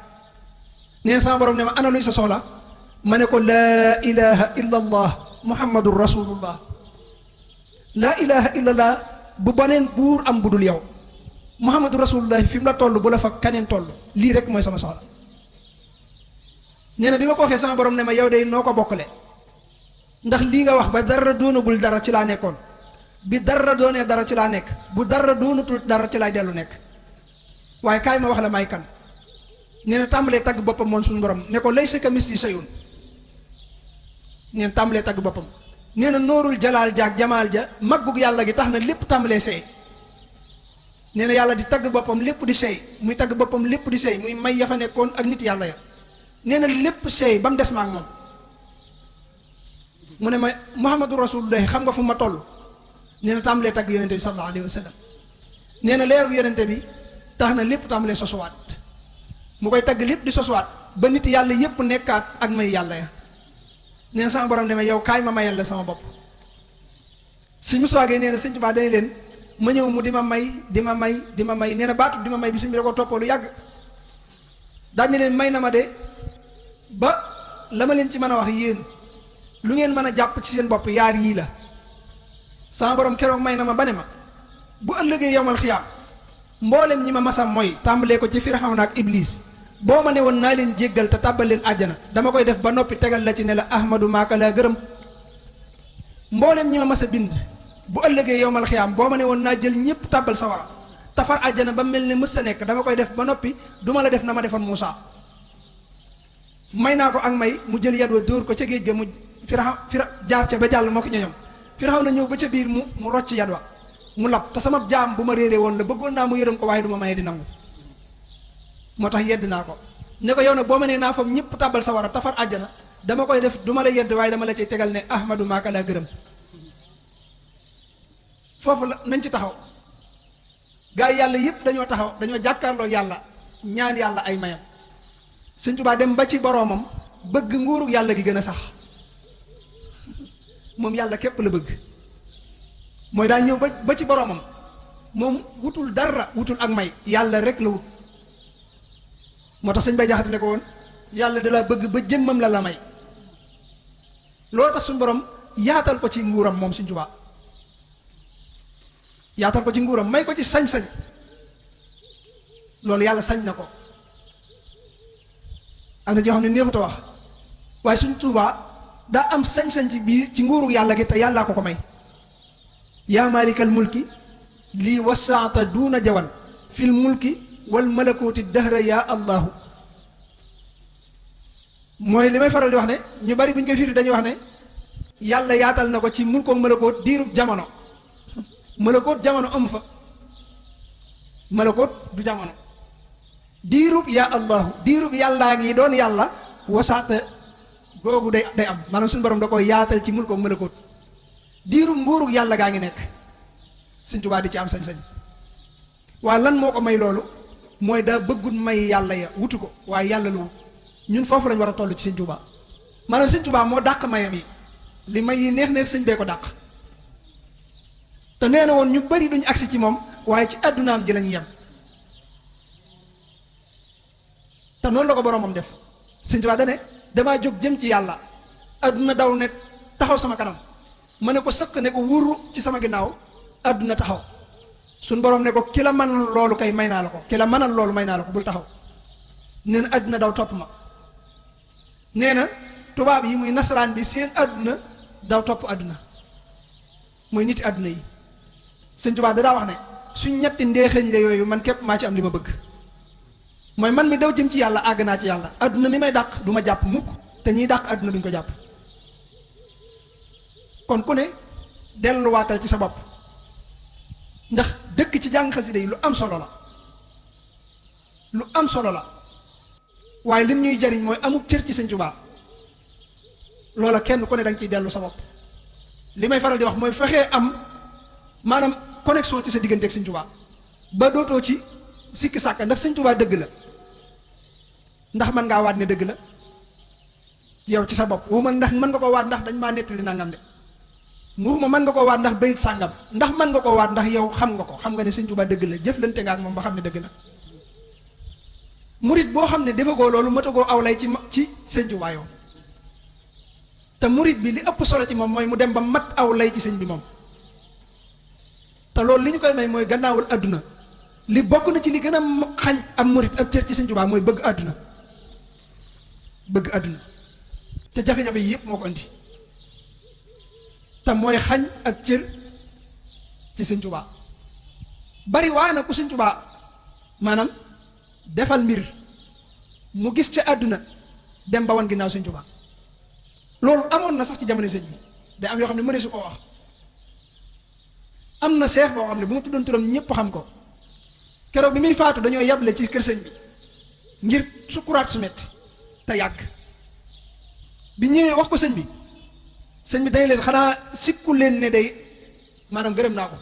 nee na sama borom ne ma ana luy sa soxla ma ne ko laa ilaha illa allah muhammadur rasulullah. laa ilaha illa allah bu baneen buur am budul yow muhammadur rasulullah fi mu la toll bu la fa kaneen toll lii rek mooy sama soxla. nee na bi ma ko waxee sama borom ne ma yow de noo ko bokkale ndax lii nga wax ba dara doonagul dara ci laa nekkoon bi dara doonee dara ci laa nekk bu dara doonatul dara ci laay dellu nekk waaye kaay ma wax la may kan. nee na tàmbalee tagg boppam moom suñu borom ne ko laysa ka misli shay'un. nee na tàmbalee tagg boppam nee na nóorul jalaal jaag jamaal ja maggug yàlla gi tax na lépp tàmbalee seey. nee na yàlla di tagg boppam lépp di seey muy tagg boppam lépp di seey muy may ya fa nekkoon ak nit yàlla ya. nee na lépp seey ba mu des ma ak moom mu ne ma muhammadu rasulullah xam nga fu ma toll. nee na tàmbalee tagg yonente bi sallallahu alayhi wa sallam. nee na leeru yonente bi tax na lépp tàmbalee sosuwaat mu koy tagg lépp di sosuwaat ba nit yàlla yépp nekkaat ak may yàlla ya. nee na sama borom demee yow kaay ma mayal la sama bopp. Sëñ Musaa Gey nee na Sëñ Tuubaa dañ leen ma ñëw mu di ma may nee na baatu di ma may bi sëñ bi da ko toppoo lu yàgg daal ne leen may na ma de ba la ma leen ci mën a wax yéen lu ngeen mën a jàpp ci seen bopp yaar yii la. sama borom keroog may na ma ba ne ma bu ëllëgee yowmal xiyaam mboolem ñi ma masam mooy tàmbalee ko ci Firawna ak Iblis boo ma ne woon naa leen jéggal te tàbbal leen àjjana dama koy def ba noppi tegal la ci ne la ahmadu maaka laa gërëm. mboolem ñi ma mas a bind bu ëllëgee yowmal xiyaam boo ma ne woon naa jël ñëpp tàbbal sawara tafar àjjana ba mel ne mës sa nekk dama koy def ba noppi duma la def na ma defoon Muusaa. may naa ko ak may mu jël yat wa dóor ko ca géej ga mu jaar ca ba jàll moo ko ñoñom Firawna ñëw ba ca biir mu rocc yat wa mu lab te sama jaam bu ma réeree woon la bëggoon naa mu yërëm ko waaye du ma maye di nangu moo tax yedd naa ko ne ko yow nag boo ma nee naa fam ñëpp tàbbal sa war a tafar àjjana dama koy def du ma la yedd waaye dama la cay tegal ne ahmadu maaka laa gërëm. foofu la nañ ci taxaw gaa yi yàlla yëpp dañoo taxaw dañoo jàkkaarloo yàlla ñaan yàlla ay mayam. Sëñ Tuubaa dem ba ci boroomam bëgg nguuru yàlla gi gën a sax moom yàlla képp la bëgg mooy daa ñëw ba ci boroomam moom wutul dara wutul ak may yàlla rek la wut. moo tax sëñ Bay Jaxate ne ko woon yàlla da la bëgg ba jëmmam la may loo tax suñu borom yaatal ko ci nguuram moom Sëñ Tuubaa yaatal ko ci nguuram may ko ci sañ-sañ loolu yàlla sañ na ko. am na joo xam ne neexut a wax waaye Sëñ Tuubaa daa am sañ-sañ ci biir ci nguuru yàlla gi te yàllaa ko may. yaa maalikal mulki lii wasaata duuna jawan fil mulki wal malakooti dahra yaa allahu. mooy li may faral di wax ne ñu bari bu ñu koy firi dañuy wax ne yàlla yaatal na ko ci mulkook malakoot diirub jamono. malakoot jamono amu fa malakoot du jamono diirub yaa allahu diirub yàllaa ngi doon yàlla wasaata googu day am maanaam suñu borom da koy yaatal ci mulkook malakoot diirub nguurug yàlla gaa ngi nekk Sëñ Tuubaa di ci am sañ-sañ. waaye lan moo ko may loolu mooy daa bëggut may yàlla ya wutu ko waaye yàlla la wut ñun foofu lañ war a toll ci Sëñ Tuubaa maanaam Sëñ Tuubaa moo dàq mayam yi li may yi neex sëñ bee ko dàq te nee na woon ñu bari duñ agsi ci moom waaye ci àddunaam ji lañu yem te noonu la ko boromam def. Sëñ Tuubaa dane damaa jóg jëm ci yàlla àdduna daw ne taxaw sama kanam ma ne ko sëq ne ko wuru ci sama ginnaaw àdduna taxaw suñ borom ne ko ki la mënal loolu kay may naa la ko ki la mënal loolu may naa la ko bul taxaw. nee na àdduna daw topp ma nee na tubaab yi muy nasaraan bi seen àdduna daw topp àdduna mooy niti àdduna yi Sëñ Tuubaa da daa wax ne suñ ñetti ndeexeñ la yooyu man képp maa ci am li ma bëgg mooy man mi daw jëm ci yàlla àgg naa ci yàlla adduna mi may dàq du ma jàpp mukk te ñiy dàq adduna duñ ko jàpp. kon ku ne delluwaatal ci sa bopp ndax dëkk ci jàng xasida yi lu am solo la lu am solo la waaye lim ñuy jariñ mooy amul cër ci Sëñ Tuubaa loola kenn ku ne da nga ciy dellu sa bopp. li may faral di wax mooy fexee am maanaam connexion ci sa diggante ak Sëñ Tuubaa ba dootoo ci sikki sàkka ndax Sëñ Tuubaa dëgg la ndax mën ngaa waat ne dëgg la yow ci sa bopp wu man ndax mën nga ko waat ndax dañ maa nettali nangam de muuma mën nga koo waat ndax bayit sàngam ndax mën nga koo waat ndax yow xam nga ko xam nga ne Sëñ Tuubaa dëgg la jëflante nga ak moom ba xam ne dëgg la. murit boo xam ne defagoo loolu matagoo aw lay ci Sëñ Tuubaa yow te murit bi li ëpp solo ci moom mooy mu dem ba mat aw lay ci sëñ bi moom te loolu li ñu koy may mooy gannaawul àdduna li bokk na ci li gën a xañ am murit ab cër ci Sëñ Tuubaa mooy bëgg àdduna bëgg àdduna te jafe-jafe yi yëpp moo ko andi te mooy xañ ak cër ci Sëñ Tuubaa bari waa na ku Sëñ Tuubaa maanaam defal mbir mu gis ca àdduna dem ba wan ginnaaw Sëñ Tuubaa loolu amoon na sax ci jamono sëñ bi day am yoo xam ne mënee su ko wax am na seex boo xam ne bu ma tuddoon turam ñëpp xam ko keroog bi muy faatu dañoo yable ci kër sëñ bi ngir sukkuraat su metti te yàgg bi ñëwee wax ko sëñ bi day leen xanaa sikku leen ne day maanaam gërëm naa ko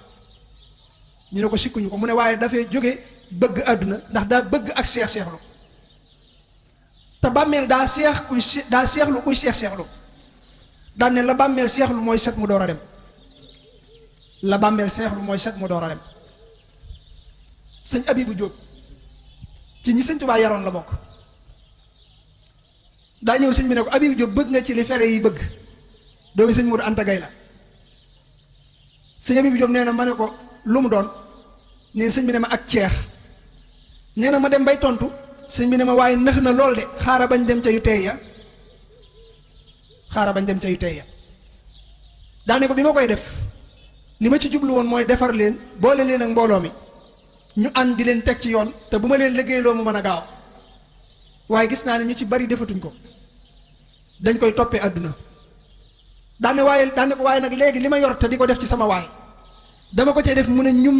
ñu ne ko sikkuñu ko mu ne waaye dafay jóge bëgg àdduna ndax daa bëgg ak seexlu te bàmmeel daa seexlu kuy seexlu daan ne la bàmmeel seexlu mooy set mu door a dem la bàmmeel seexlu mooy set mu door a dem. sëñ Abibu Jóob ci ñi Sëñ Tuubaa yaroon la bokk daa ñëw sëñ bi ne ko Abibu Jóob bëgg nga ci li fere yi bëgg doomi sëñ Moodu Anta Gay la sëñ Abibu Jóob nee na ma ne ko lu mu doon nee sëñ bi ne ma ak ceex nee na ma dem bay tontu sëñ bi ne ma waaye nëx na lool de xaaral bañ dem ca yu tey ya daane ko bi ma koy def li ma ci jublu woon mooy defar leen boole leen ak mbooloo mi ñu ànd di leen teg ci yoon te bu ma leen liggéeyloo mu mën a gaaw waaye gis naa ne ñu ci bari defatuñ ko dañ koy toppee àdduna daane ko waaye nag léegi li ma yor te di ko def ci sama waay dama ko cee def mu ne ñum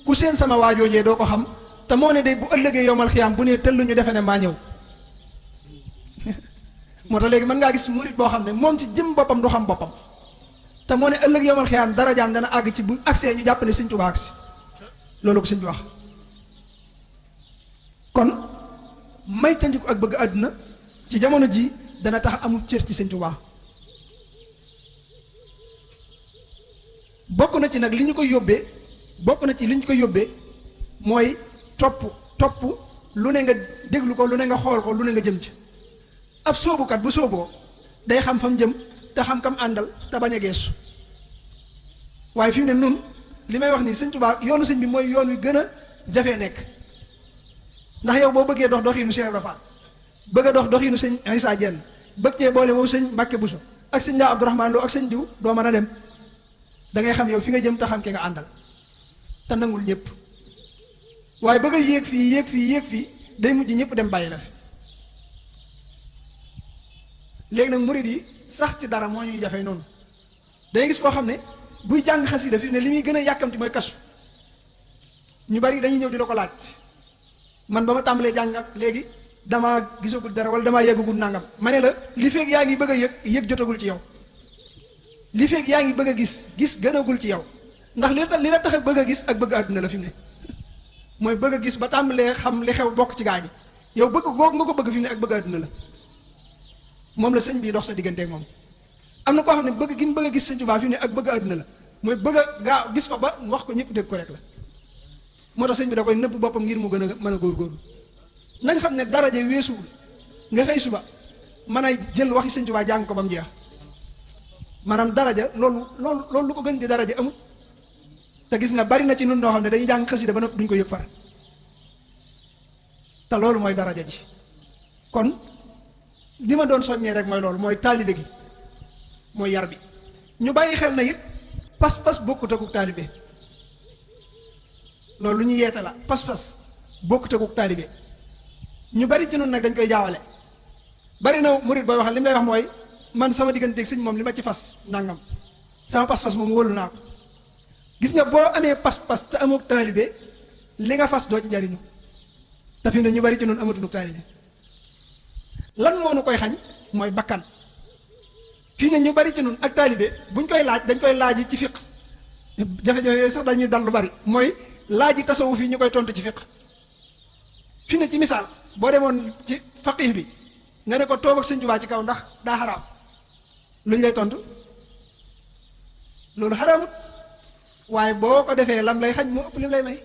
ku seen sama waajoojee doo ko xam te moo ne day bu ëllëgee yowmal xiyaam bu ne tëll ñu defe ne maa ñëw moo tax léegi mën ngaa gis murit boo xam ne moom ci jëm boppam du xam boppam te moo ne ëllëg yowmal xiyaam darajaam dana àgg ci bu agsee ñu jàpp ne Sëñ Tuubaa agsi loolu ko sëñ bi wax kon may tandiku ak bëgg àdduna ci jamono ji dana tax amul cër ci Sëñ Tuubaa bokk na ci nag li ñu koy yóbbee mooy topp lu ne nga déglu ko lu ne nga xool ko lu ne nga jëm ci ab sóobukat bu sóoboo day xam fa mu jëm te xam kam àndal te bañ a geesu waaye fi mu ne nun li may wax nii Sëñ Tuubaa yoonu sëñ bi mooy yoon wi gën a jafee nekk ndax yow boo bëggee dox doxiinu Cheikh Ibra Fall bëgg a dox doxiinu sëñ Issa Diène bëgg cee boole moom sëñ Mbàkke Buso ak sëñ Ndaa Abdourahmane Lo ak sëñ diw doo mën a dem da ngay xam yow fi nga jëm te xam ke nga àndal te nangul ñëpp waaye bëgg a yéeg fii day mujj ñëpp dem bàyyi la fi léegi nag murid yi sax ci dara moo ñuy jafe noonu day gis koo xam ne buy jàng xasida fi ne li muy gën a yàkkamti mooy kasu ñu bari dañuy ñëw di la ko laaj man ba ma tàmbalee jàng ak léegi damaa gisagul dara wala damaa yeggagul nangam ma ne la li feeg yaa ngi bëgg a yëg jotagul ci yow li feeg yaa ngi bëgg a gis gënagul ci yow ndax li la tax a bëgg a gis ak bëgg àdduna la fi mu ne mooy bëgg a gis ba tàmbalee xam li xew bokk ci gaa ñi yow bëgg googu nga ko bëgg fi mu ne ak bëgg àdduna la moom la sëñ bi dox sa digganteeg moom am na koo xam ne bëgg gi mu bëgg a gis Sëñ Tuubaa fi mu ne ak bëgg àdduna la mooy bëgg a gaaw gis ko ba wax ko ñëpp dégg ko rek la moo tax sëñ bi da koy nëbb boppam ngir mu gën a mën a góorgóorlu nañ xam ne daraja weesuwul nga xëy suba mën a jël waxi Sëñ Tuubaa jàng ko ba mu jeex maanaam daraja loolu lu ko gën di daraja amul te gis nga bari na ci nun noo xam ne dañuy jàng xasida ba noppi duñ ko yëg far te loolu mooy daraja ji kon li ma doon soññee rek mooy loolu mooy taalibe gi mooy yar bi ñu bàyyi xel na it pas-pas bokkut ak taalibe loolu lu ñu yeete la pas-pas bokkut ak taalibe ñu bari ci noonu nag dañ koy jaawale. bari na murit booy wax li mu lay wax mooy man sama digganteeg sëñ moom li ma ci fas nangam sama pas-pas moom wóolu naa ko. gis nga boo amee pas-pas te amoo taalibe li nga fas doo ci jariñu te fi ne ñu bari ci noonu amatuñu taalibe lan moo nu koy xañ mooy bakkan. fii ne ñu bari ci noonu ak taalibe buñ koy laaj dañ koy laaj ci fiq jafe-jafe yooyu sax dañuy dal lu bari mooy laaj yi tasawuf yi ñu koy tontu ci fiq. fii ne ci misaal boo demoon ci faqih bi nga ne ko toog ak Sëñ Tuubaa ci kaw ndax daa xaraam luñ lay tontu loolu xaraamut waaye boo ko defee lam lay xañ moo ëpp lim lay may.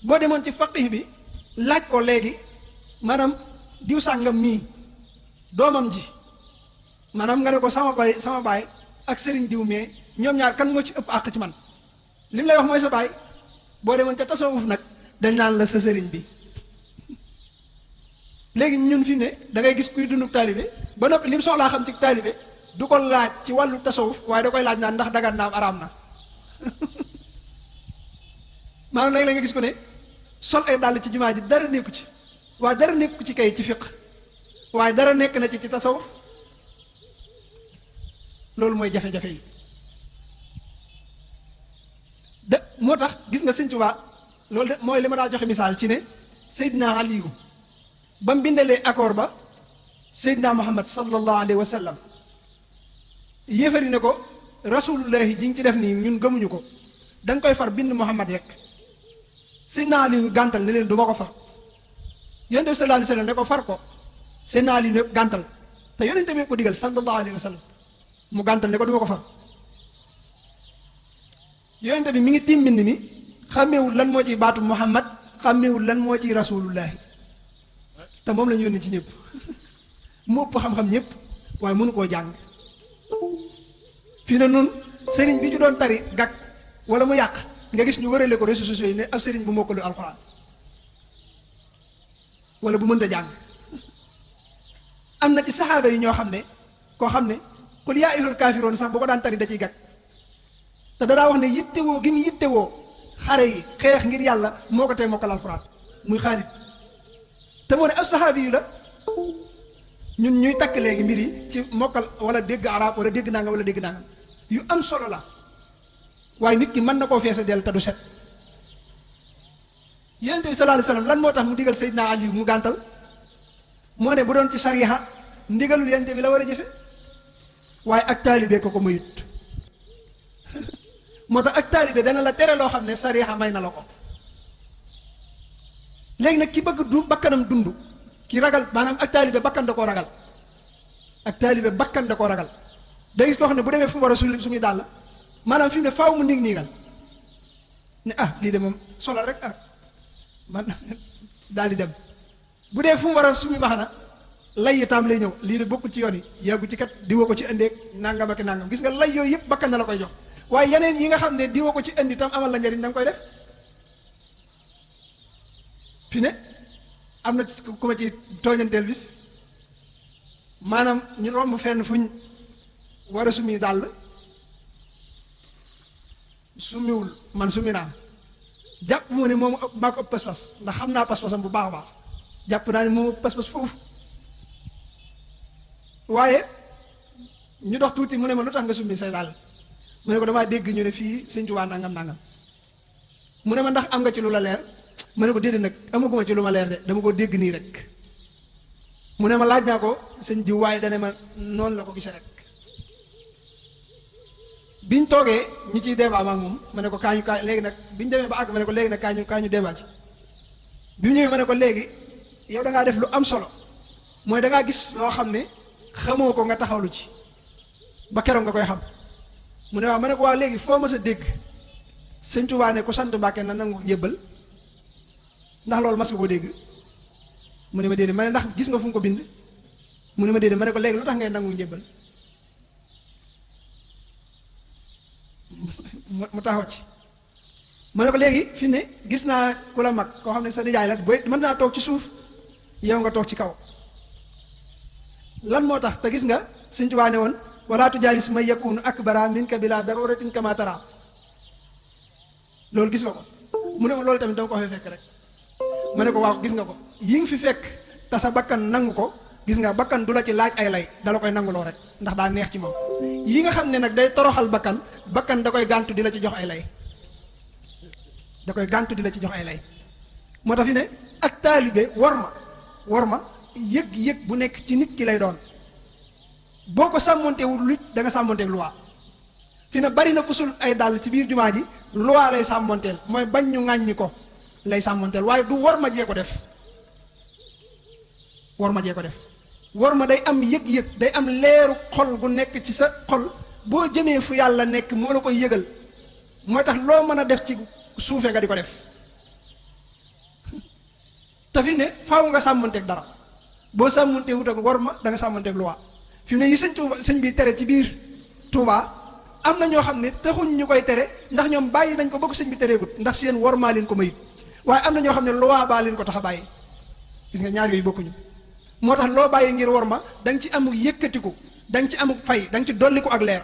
boo demoon ci faqih bi laaj ko léegi maanaam diw sàngam mii doomam ji maanaam nga ne ko sama baay ak sëriñ diw mee ñoom ñaar kan moo ci ëpp àq ci man lim lay wax mooy sa baay. boo demoon ca tasawuf nag dañ naan la sa sëriñ bi. léegi ñun fi ne da ngay gis kuy dunduk taalibe ba noppi lim soxlaa xam ci taalibe du ko laaj ci wàllu tasawuf waaye da koy laaj naan ndax dagan naam araam na. maanaam léegi la nga gis ko ne sol ay dàll ci jumaa ji dara nekku ci waaye dara nekku ci kay ci fiq waaye dara nekk na ci tasawuf. loolu mooy jafe-jafe yi de moo tax gis nga Sëñ Tuubaa loolu de mooy li ma daa joxe misaal ci ne Seydina Aliyu ba mu bindalee accord ba Seydina Muhammad sallallahu alayhi wa sallam yéefari ne ko rasulullahi ji nga ci def nii ñun gëmuñu ko da nga koy far bind Muhammad rek. Seydina Aliyu gàntal ne leen du ma ko far yonent bi sallallahu alayhi wa sallam ne ko far ko Seydina Aliyu ne gàntal te yonent bi ko digal sallallahu alayhi wa sallam mu gàntal ne ko du ma ko far. yonent bi mi ngi tiim mbind mi xàmmeewul lan moo ciy baatu Muhammad xàmmeewul lan moo ciy rasulullahi te moom la ñu yónni ci ñëpp mu ëpp xam-xam ñëpp waaye mënu koo jàng. fii ne nun sëriñ bi ñu doon tari gàkk wala mu yàq nga gis ñu wërale ko réseaux sociaux yi ne ab sëriñ bu mokkalu alxuraan wala bu mënta jàng. am na ci saxaaba yi ñoo xam ne koo xam ne qul yaa ayyuhal kaafiruun sax bu ko daan tari da ciy gàkk te danaa wax ne yittewoo gi mu yittewoo xare yi xeex ngir yàlla moo ko tee mokkal alxuraan muy Xaalid te moo ne ab saxaabi yu la. ñun ñuy takk léegi mbir yi ci mokkal wala dégg arab wala dégg nangam wala dégg nangam yu am solo la waaye nit ki mën na koo feesa del te du set. Yonent bi sallallahu alayhi wasallam lan moo tax mu digal Seydina Ali mu gàntal moo ne bu doon ci sariya ndigalul Yonent bi la war a jëfe waaye ak taalibe ko mayut moo tax ak taalibe dana la tere loo xam ne sariya may na la ko. léegi nag ki bëgg du bakkanam dund ki ragal maanaam ak taalibe bakkan da koo ragal ak taalibe bakkan da koo ragal day gis koo xam ne bu demee fu mu war a suñu dàll maanaam fi mu ne faaw mu nig niigal ne lii de moom solal rek man daal di dem bu dee fu mu war a suñu baax na lay itam lay ñëw lii de bokkul ci yoon yi yàggu ci kat diwoo ko ci indeeg nangam ak nangam gis nga lay yooyu yëpp bakkan na la koy jox waaye yeneen yi nga xam ne diwoo ko ci indi tam amal la njëriñ da nga koy def. fi ne am na ku ma ci tooñanteel bis maanaam ñu romb fenn fuñ war a sumi dàll sumiwul man sumi naa jàpp moo ne moom maa ko ëpp pas-pas ndax xam naa pas-pasam bu baax a baax jàpp naa ne moom ëpp pas-pas foofu waaye ñu dox tuuti mu ne ma lu tax nga summi say dàll mu ne ko damaa dégg ñu ne fii Sëñ Tuubaa nangam nangam mu ne ma ndax am nga ci lu la leer ma ne ko déedéet nag amaguma ci lu ma leer de dama ko dégg nii rek mu ne ma laaj naa ko sëñ jiw waaye dane ma noonu la ko gisee rek biñ toogee ñu ciy débat ma ak moom ma ne ko kaa léegi nag biñ demee ba àgg ma ne ko léegi nag kaa ñu débat ci bi mu ñëwee ma ne ko léegi yow da ngaa def lu am solo mooy da ngaa gis loo xam ne xamoo ko nga taxawlu ci ba keroog nga koy xam mu ne waaw ma ne ko waaw léegi foo ma sa dégg Sëñ Tuubaa ne ku sant Mbàkke na nangu jébbal ndax loolu mas nga ko dégg mu ne ma déedéet ma ne ndax gis nga fu mu ko bind mu ne ma déedéet ma ne ko léegi lu tax ngay nangu njébbal mu taxaw ci ma ne ko léegi fi ne gis naa ku la mag koo xam ne sa nijaay la booy mën naa toog ci suuf yow nga toog ci kaw lan moo tax te gis nga Sëñ Tuubaa ne woon wala tujaalis man yakunu akbara minka bila daruratin kama tara loolu gis nga ko mu ne ma loolu tamit dama ko fay fekk rek ma ne ko waaw gis nga ko yi nga fi fekk te sa bakkan nangu ko gis nga bakkan du la ci laaj ay lay dala koy nanguloo rek ndax daa neex ci moom yi nga xam ne nag day toroxal bakkan da koy gàntu di la ci jox ay lay da koy gàntu di la ci jox ay lay moo tax fi ne ak taalibe war ma yëg-yëg bu nekk ci nit ki lay doon boo ko sàmmontewul luj da nga sàmmonteeg loi fi ne bari na ku sul ay dàll ci biir jumaa ji loi lay sàmmonteel mooy bañ ñu ŋàññi ko lay sàmmonteel waaye du war ma jee ko def war ma jee ko def war ma day am yëg-yëg day am leeru xol gu nekk ci sa xol boo jëmee fu yàlla nekk moo la koy yëgal mooy tax loo mën a def ci suufee nga di ko def te fi ne faaw nga sàmmonteeg dara boo sàmmonteeg wut ak war ma da nga sàmmonteeg loi fi mu ne yi sëñ bi tere ci biir Touba am na ñoo xam ne taxuñ ñu koy tere ndax ñoom bàyyi nañ ko bokk sëñ bi tereegut ndax seen war maa leen ko mayit waaye am na ñoo xam ne loi baa leen ko tax a bàyyi gis nga ñaar yooyu bokkuñu moo tax loo bàyyi ngir war ma da nga ci amuk yëkkatiku da nga ci amuk fay da nga ci dolliku ak leer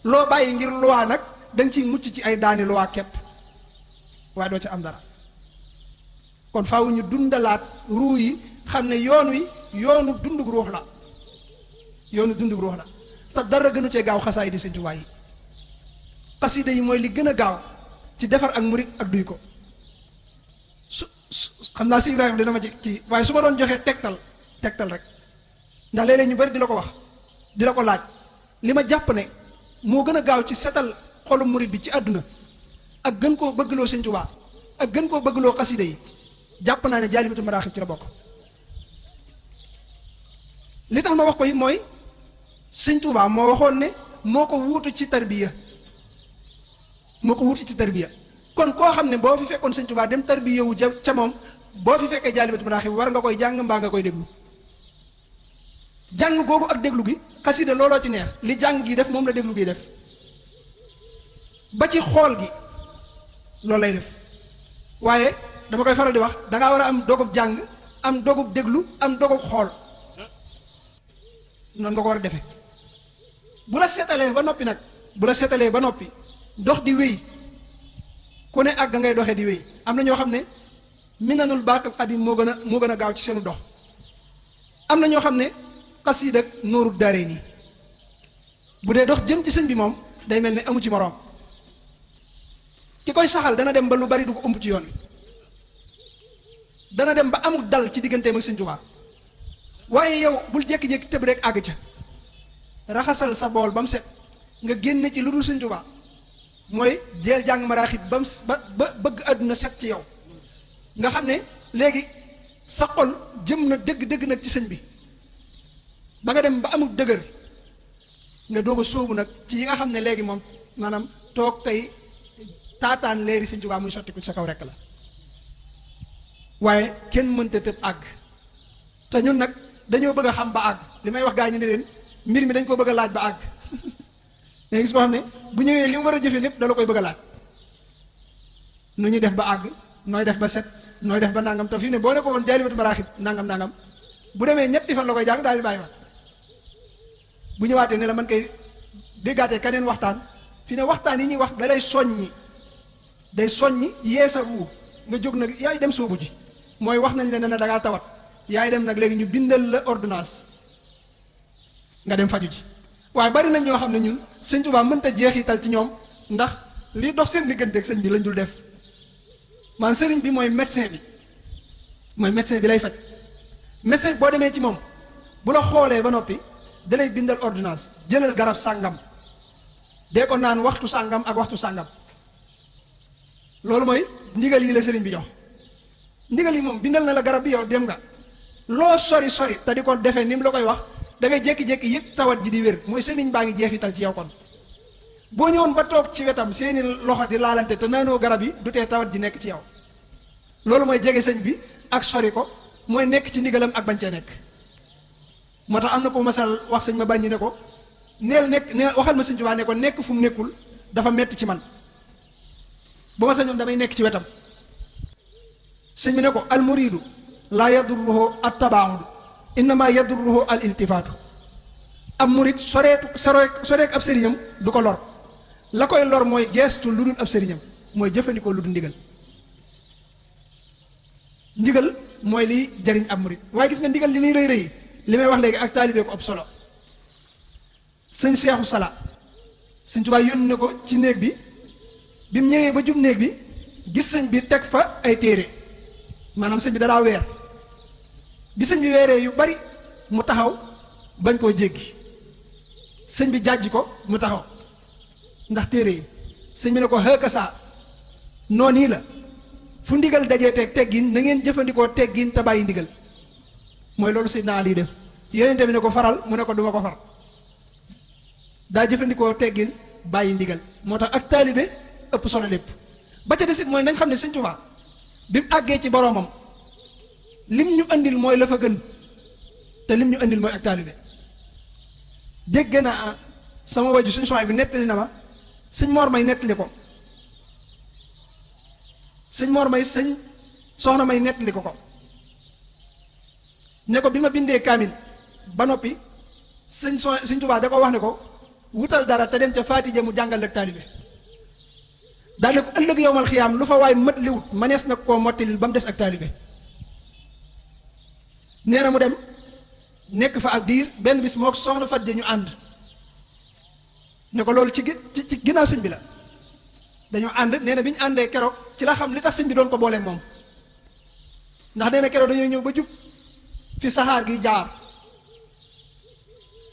loo bàyyi ngir loi nag da nga ciy mucc ci ay daani loi képp waaye doo ci am dara kon faaw ñu dundalaat ruu yi xam ne yoon wi yoonu dundug ruux la yoonu dundug ruux la te dara gënu cee gaaw xasaay di Sëñ Tuubaa yi xasida yi mooy li gën a gaaw ci defar ak murit ak duy ko su xam naa si Ibrahima dina ma ci kii waaye su ma doon joxee tegtal rek ndax léeg-léeg ñu bari di la ko wax di la ko laaj li ma jàpp ne moo gën a gaaw ci setal xolu murit bi ci àdduna ak gën koo bëggloo Sëñ Tuubaa ak gën koo bëggloo xasida yi jàpp naa ne Jaalibatul Maraaxib ci la bokk li tax ma wax ko it mooy Sëñ Tuubaa moo waxoon ne moo ko wuutu ci tarbiya kon koo xam ne boo fi fekkoon Sëñ Tuubaa dem tarbiya wu ca moom boo fi fekkee Jaalibatul Maraaxib war nga koy jàng mbaa nga koy déglu jàng googu ak déglu gi xasida looloo ci neex li jàng gi def moom la déglu gi def ba ci xool gi loolu lay def waaye dama koy faral di wax dangaa war a am dogub jàng am dogub déglu am dogub xool noonu nga ko war a defe bu la seetalee ba noppi dox di wéy ku ne ak ga ngay doxee di wéy am na ñoo xam ne Minanul Baaqil Qadiim moo gën a gaaw ci seenu dox am na ñoo xam ne xasiida ak Nuuru Daarayni bu dee dox jëm ci sëñ bi moom day mel ne amu ci moroom ki koy saxal dana dem ba lu bari du ko ëmb ci yoon wi dana dem ba amul dal ci digganteem ak Sëñ Tuubaa waaye yow bul jékki-jékki tëb rek àgg ca raxasal sa bool ba mu set nga génne ci lu dul Sëñ Tuubaa mooy jeel jàng maraaxib ba bëgg àdduna set ci yow nga xam ne léegi sa xol jëm na dëgg nag ci sëñ bi ba nga dem ba amul dëgër nga doog a sóobu nag ci yi nga xam ne léegi moom maanaam toog tey taataan leeri Sëñ Tuubaa muy sotti ko ci sa kaw rekk la waaye kenn mënta tëb àgg te ñun nag dañoo bëgg a xam ba àgg li may wax gaa ñu ne leen mbir mi dañ ko bëgg a laaj ba àgg léegi gis koo xam ne bu ñëwee li mu war a jëfe lépp dala koy bëgg a laaj nu ñuy def ba àgg nooy def ba set nooy def ba nangam te fi ne boo ne ko woon Jaalibatul Maraaxib nangam bu demee ñetti fan la koy jàng daal di bàyyi waat bu ñëwaatee ne la man koy déggaatee keneen waxtaan fi ne waxtaan yi ñuy wax da lay soññi yee sa ruu nga jóg nag yaay dem soobu ji mooy wax nañ leen ne da ngaa tawat yaay dem nag léegi ñu bindal la ordonnance nga dem faju ji waaye bari nañ ñoo xam ne ñun Sëñ Tuubaa mënta jeexital ci ñoom ndax li dox seen diggante ak sëñ bi lañ dul def man sëriñ bi mooy médecin bi lay faj médecin boo demee ci moom bu la xoolee ba noppi da lay bindal ordonnance jëlal garab sàngam dee ko naan waxtu sàngam ak waxtu sàngam loolu mooy ndigal yi la sëriñ bi jox ndigal yi moom bindal na la garab bi yow dem nga loo sori te di ko defee ni mu la koy wax da ngay jékki-jékki yëpp tawat ji di wér mooy sëriñ baa ngi jeexital ci yow kon boo ñëwoon ba toog ci wetam seeni loxo di laalante te naanoo garab yi du tee tawat ji nekk ci yow loolu mooy jege sëñ bi ak sori ko mooy nekk ci ndigalam ak bañ cee nekk moo tax am na ko masal wax sëñ ma bàññi ne ko neel waxal ma Sëñ Tuubaa ne ko nekk fu mu nekkul dafa metti ci man bu ma sañoon damay nekk ci wetam sëñ bi ne ko al muridu laa yadurruhu at tabaaudu innama yadurruhu al iltifaatu ab murid soreek ab sëriñam du ko lor la koy lor mooy geestu lu dul ab sëriñam mooy jëfandikoo lu du ndigal. ndigal mooy liy jariñ ab murit waaye gis nga ndigal li muy rëy rëy li may wax léegi ak taalibe ko ëpp solo. sëñ Seexu Sala sëñ Tuubaa yónni na ko ci néeg bi mu ñëwee ba jub néeg bi gis sëñ bi teg fa ay téere maanaam sëñ bi dadaa weer bi sëñ bi weeree yu bari mu taxaw bañ koo jéggi sëñ bi jàjj ko mu taxaw ndax téere yi sëñ bi ne ko xëkka saa noonu la fu ndigal dajee teg teggin na ngeen jëfandikoo teggin te bàyyi ndigal mooy loolu sëñ naa lii def yonente bi ne ko faral mu ne ko duma ko far daa jëfandikoo teggin bàyyi ndigal moo tax ak taalibe ëpp solo lépp ba ca desit mooy nañ xam ne sëñ Tuubaa bi mu àggee ci boroomam lim ñu andil mooy la fa gën te lim ñu andil mooy ak taalibe dégg naa sama waju suñ soxna bi nettali na ma sëñ Mor May nettali ko sëñ Mor May sëñ soxna May nettali ko ne ko bi ma bindee kaamil ba noppi sëñ Tuubaa da ko wax ne ko wutal dara te dem ca Faatija mu jàngal ak taalibe daal ne ko ëllëg yowmal xiyaam lu fa waay mët liwut manees na koo mottilil ba mu des ak taalibe nee na mu dem nekk fa ab diir benn bis moo soxna Faatija ñu ànd ne ko loolu ci ginnaaw sëñ bi la dañoo ànd nee na bi ñu àndee keroog ci la xam li tax sëñ bi doon ko booleeg moom ndax nee na keroog dañoo ñëw ba jub fi saxaar gi jaar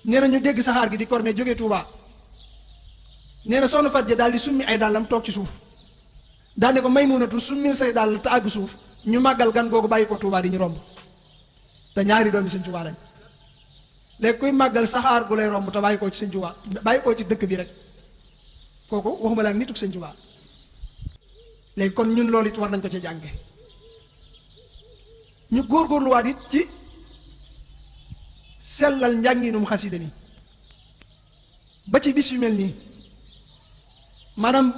nee na ñu dégg saxaar gi di korne jógee Touba nee na soxna Faatija daal di summi ay dàllam toog ci suuf daal ne ko Maymunatu summil say dàll te àgg suuf ñu màggal gan googu bàyyi ko Touba di ñu romb te ñaari doomi sëñ Touba lañ léegi kuy màggal saxaar gu lay romb te bàyyi koo ci sëñ Touba bàyyi koo ci dëkk bi rek kooku waxuma la ak nituk sëñ Touba léegi kon ñun loolu it war nañ ko ci jànge ñu góorgóorluwaat it ci sellal njànginum xasida mi ba ci bis yu mel nii maanaam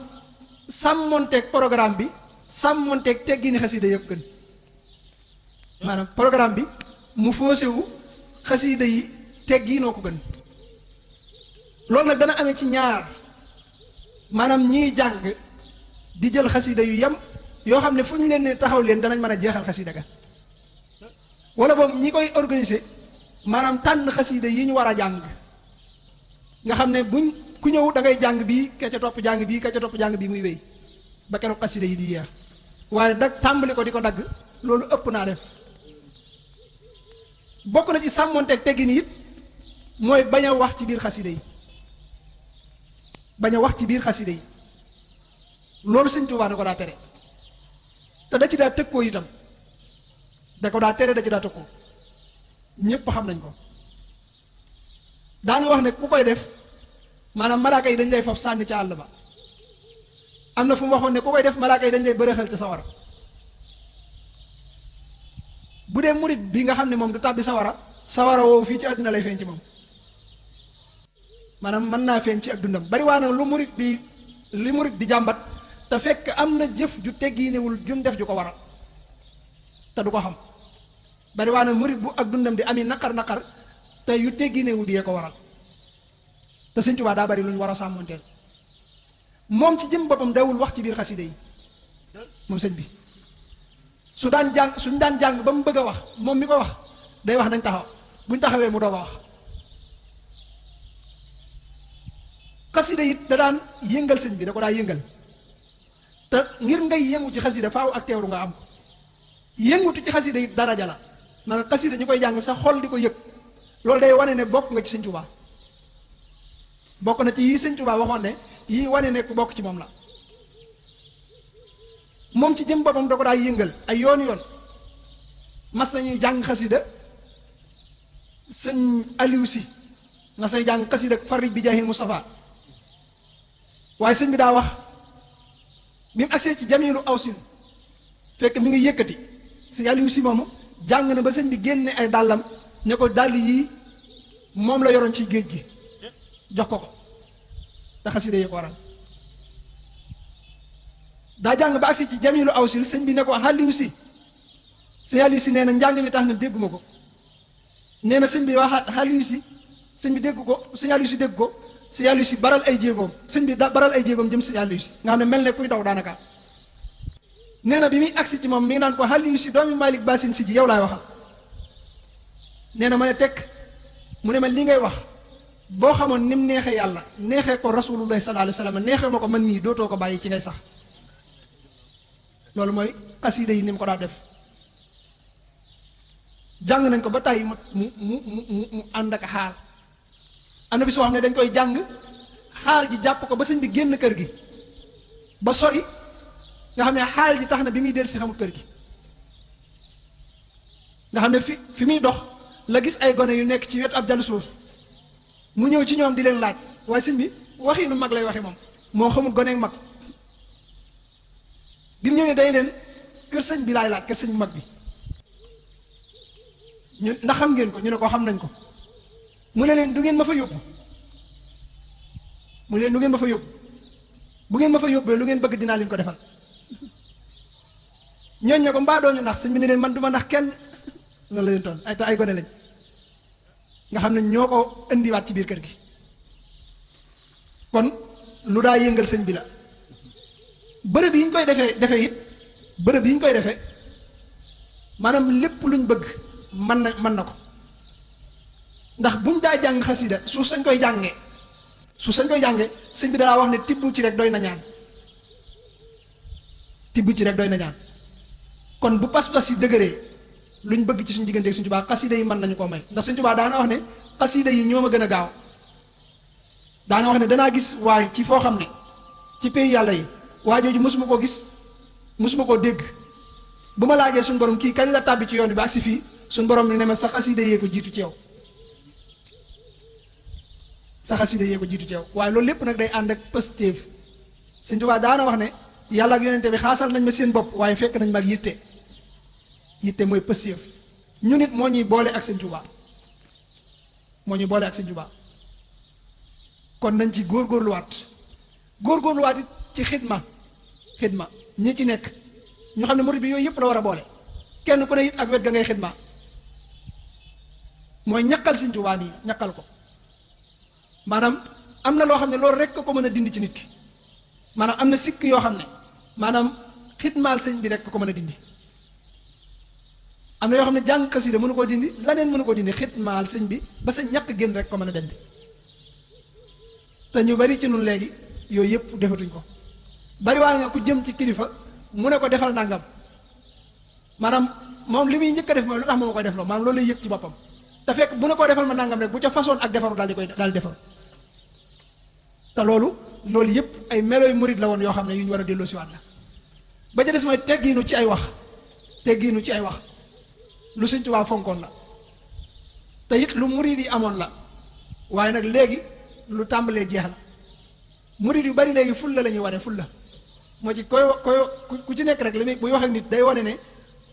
sàmmonteeg programme bi sàmmonteeg teggini xasida yëpp gën maanaam programme bi mu foosé wu xasida yi tegginoo ko gën loolu nag dana amee ci ñaar maanaam ñiy jàng di jël xasida yu yem yoo xam ne fu ñu leen ne taxaw leen danañ mën a jeexal xasida ga wala boog ñi koy organiser maanaam tànn xasida yi ñu war a jàng nga xam ne buñ ku ñëw da ngay jàng bii ka ca topp jàng bii ka ca topp jàng bii muy wéy ba keroog xasida yi di jeex waaye dag tàmbali ko di ko dagg loolu ëpp naa def bokk na ci sàmmonteeg teggin it mooy bañ a wax ci biir xasida yi bañ a wax ci biir xasida yi loolu Sëñ Tuubaa da ko daa tere te da ci daa tëkkoo itam da ko daa tere da ci daa tëkkoo ñépp xam nañ ko daana wax ne ku koy def maanaam malaaka yi dañ lay fab sànni ca àll ba am na fu mu waxoon ne ku koy def malaaka yi dañ lay bërëxal ca sawara bu dee murit bi nga xam ne moom du tàbbi sawara woowu fii ci àdduna lay feeñ ci moom maanaam mën naa feeñ ci ak dundam bari waa na li murit di jàmbat te fekk am na jëf ju teggiinewul jum def ju ko waral te du ko xam bari waa na murit bu ak dundam di ami naqar te yu teggiinewul yee ko waral te Sëñ Tuubaa daa bari lu ñu war a sàmmoonteel moom ci jëm boppam dawul wax ci biir xasida yi moom sëñ bi suñ daan jàng ba mu bëgg a wax moom mi ko wax day wax nañ taxaw buñ taxawee mu doog a wax xasida it da daan yëngal sëñ bi da ko daa yëngal te ngir ngay yëngu ci xasida faaw ak teewlu nga am ko yëngutu ci xasida it daraja la maanaam xasida ñu koy jàng sa xol di ko yëg loolu day wane ne bokk nga ci Sëñ Tuubaa bokk na ci yii Sëñ Tuubaa waxoon ne yii wane ne ku bokk ci moom la moom ci jëm boppam da ko daa yëngal ay yoon mas nañuy jàng xasida sëñ Aliou Si mas nañuy jàng xasida Farij bi Jaahil Mustafa waaye sëñ bi daa wax bi mu agsee ci Jamilu Awsin fekk mi ngi yëkkati sëñ Aliou Si moomu jàng na ba sëñ bi génne ay dàllam ne ko dàll yii moom la yoroon ci géej gi jox ko te xasida yi ko waral daa jàng ba agsi ci Jamilu Awsil sëñ bi ne ko Aliou Si sëñ Aliou Si nee na njàng mi tax na dégguma ko nee na sëñ bi waxaat Aliou Si sëñ bi dégg ko sëñ Aliou Si dégg ko sëñ Aliou Si baral ay jéegoom sëñ bi baral ay jéegoom jëm sëñ Aliou Si nga xam ne mel ne kuy daw daanaka nee na bi muy agsi ci moom mi ngi naan ko Aliyu si doomi Malik Basin si ji yow laay waxal. nee na ma ne tekk mu ne ma li ngay wax boo xamoon ni mu neexee yàlla neexee ko rasulullahi sallallahu alayhi wa sallam neexee ma ko man mii dootoo ko bàyyi ci ngay sax. loolu mooy xasida yi ni mu ko daa def jàng nañ ko ba tàyyi mu ànd ak xaal am na bis soo xam ne dañ koy jàng xaal ji jàpp ko ba sëñ bi génn kër gi ba sori nga xam ne xaal ji tax na bi muy dellu si xamul kër gi nga xam ne fi muy dox la gis ay gone yu nekk ci wetu ab jàll suuf mu ñëw ci ñoom di leen laaj waaye sëñ bi waxi nu mag lay waxe moom moo xamul gone ak mag bi mu ñëwee day leen kër sëñ bi laay laaj kër sëñ bu mag bi ñu ndax xam ngeen ko ñu ne ko xam nañ ko mu ne leen du ngeen ma fa yóbbu mu ne leen du ngeen ma fa yóbbu bu ngeen ma fa yóbbee lu ngeen bëgg dinaa leen ko defal ñooñ ne ko mbaa dooñu ndax sëñ bi ne leen man du ma ndax kenn loolu la leen toon ay te ay gone lañ nga xam ne ñoo ko indiwaat ci biir kër gi kon lu daa yëngal sëñ bi la bërëb yi ñu koy defee it bërëb yi ñu koy defee maanaam lépp luñ bëgg mën na ko ndax buñ daa jàng xasida suuf sañ koy jàngee sëñ bi daa wax ne tibb ci rek doy na ñaan tibb ci rek doy na ñaan kon bu pas-pas yi dëgëree luñ bëgg ci suñu diggante ak Sëñ Tuubaa xasida yi mën nañu koo may ndax Sëñ Tuubaa daana wax ne xasida yi ñoo ma gën a gaaw daana wax ne danaa gis waaye ci foo xam ne ci pays yàlla yi waa jooju mosuma koo gis mosuma koo dégg bu ma laajee suñu borom kii kañ la tàbbi ci yoon bi ba ak si fii suñu borom ne ma sa xasida yee ko jiitu ci yow sa xasida yee ko jiitu ci yow waaye loolu lépp nag day ànd ak pëstéef Sëñ Tuubaa daana wax ne yàlla ak yonente bi xaasal nañ ma seen bopp waaye fekk nañ ma ak yitte mooy pëstéef ñu nit moo ñuy boole ak Sëñ Tuubaa kon nañ ci góorgóorluwaat it ci xidma ñi ci nekk ñu xam ne murid bi yooyu yëpp la war a boole kenn ku ne it ak wet ga ngay xidma mooy ñaqal Sëñ Tuubaa nii ñaqal ko maanaam am na loo xam ne loolu rek ko mën a dindi ci nit ki maanaam am na sikk yoo xam ne maanaam xidmaal sëñ bi rek ko mën a dindi am na yoo xam ne jàng xasida mënu koo dindi laneen mënu koo dindi xidmaal sëñ bi ba sa ñàkk génn rek ko mën a dindi te ñu bari ci nun léegi yooyu yëpp defatuñ ko bari waa nga ku jëm ci kilifa mu ne ko defal nangam maanaam moom li muy njëkk a def mooy lu tax moo koy def loo maanaam loolu lay yëg ci boppam te fekk bu ne ko defal ma nangam rek bu ca façon ak defaru daal di defar te loolu yëpp ay melooy murid la woon yoo xam ne yu ñu war a delloo si waat la ba ca des mooy teggiinu ci ay wax lu Sëñ Tuubaa fonkoon la te it lu murid yi amoon la waaye nag léegi lu tàmbalee jeex la murid yu bari léegi fulla la ñuy waree fulla moo ci koy ku ci nekk rek li muy buy wax ak nit day wane ne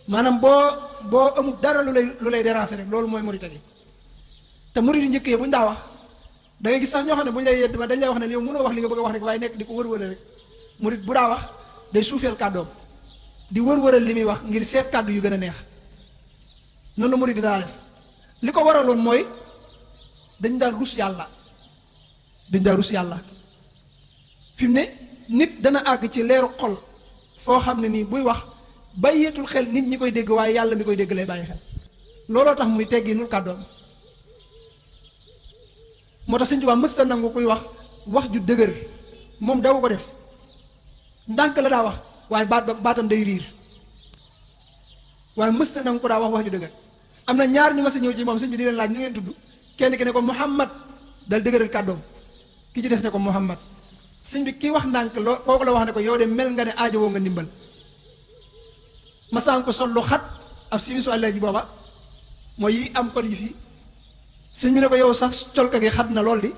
maanaam boo amul dara lu lay déranger rek loolu mooy murid gi te murid yu njëkk yi bu ñu daa wax da ngay gis sax ñoo xam ne bu ñu lay yedd dañ lay wax ne yow mënoo wax li nga bëgg a wax rek waaye nekk di ko wër-wëral rek murid bu daa wax day suufeel kàddoom di wër-wëral li muy wax ngir seet kàddu yu gën a neex noonu la murid di daa def li ko waraloon mooy dañ daan rus yàlla fi mu ne nit dana àgg ci leeru xol foo xam ne nii buy wax bàyyeetul xel nit ñi koy dégg waaye yàlla mi koy dégg lay bàyyi xel looloo tax muy tegginul kàddoom moo tax Sëñ Tuubaa mës ta nangu kuy wax ju dëgër moom daw ko def ndànk la daa wax waaye baatam day riir waaye mës ta nangu ko daa wax ju dëgër am na ñaar ñu mas a ñëw ci moom sëñ bi di leen laaj ñu ngeen tudd kenn ki ne ko Muhammad dal dëgëral kàddoom ki ci des ne ko Muhammad sëñ bi ki wax ndànk loo kooku la wax ne ko yow de mel nga ne aajo woo nga ndimbal ma saan ko sol lu xat ab simisu àlla ji booba mooy yi am ko yi fii sëñ bi ne ko yow sax colka gi xat na lool di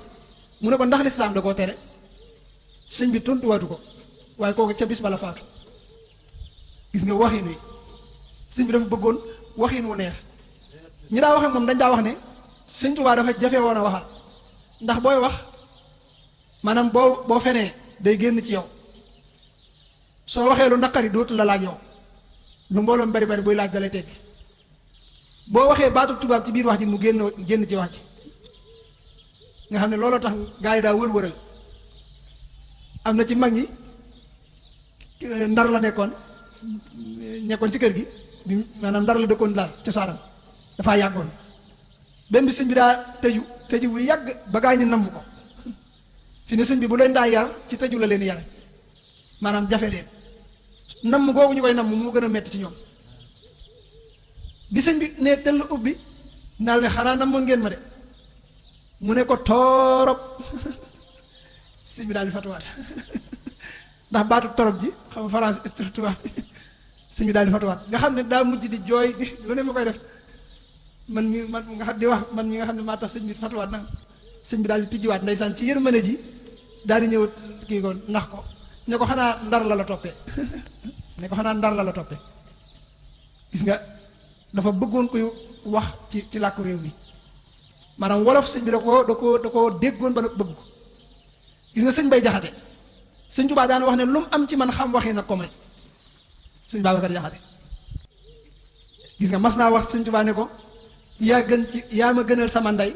mu ne ko ndax lislaam da koo tere sëñ bi tontuwaatu ko waaye kooku ca bis bala faatu gis nga waxin wi sëñ bi dafa bëggoon waxin wu neex ñi daa wax ak moom dañ daa wax ne Sëñ Tuubaa dafa jafe woon a waxal ndax booy wax maanaam boo fenee day génn ci yow soo waxee lu naqari dootu la laaj yow lu mbooloom bari buy laaj dalay teggi boo waxee baatu tubaab ci biir wax ji mu génn ci wax ji nga xam ne looloo tax gaa yi daa wër-wëral am na ci mag ñi Ndar la nekkoon nekkoon ci kër gi bi maanaam Ndar la dëkkoon daal cosaanam dafaa yàggoon benn bi sëñ bi daa tëju bu yàgg ba gaa ñi namm ko fi ne sëñ bi bu leen daa yar ci tëju la leen yar maanaam jafe leen namm googu ñu koy namm moo gën a metti ci ñoom bi sëñ bi ne tëll ubbi naal ne xanaa nammoon ngeen ma de mu ne ko torop sëñ bi daal di fatuwaat ndax baatu torop ji xam nga français tubaab sëñ bi daal di fatuwaat nga xam ne daa mujj di jooy di lu ne ma koy def man nga xam di wax man mi nga xam ne maa tax sëñ bi fatuwaat nag sëñ bi daal di tijjiwaat ndeysaan ci yërmande ji daal di ñëw kii ko nax ko ne ko xanaa ndar la toppee ne ko xanaa ndar la toppee gis nga dafa bëggoon koy wax ci làkku réew mi maanaam wolof sëñ bi da koo déggoon ba bëgg ko gis nga sëñ Bay Jaxate sëñ Tuubaa daan wax ne lu mu am ci man xam waxi nag ko may sëñ Babacar Jaxate gis nga mas naa wax sëñ Tuubaa ne ko yaa ma gënal sama ndey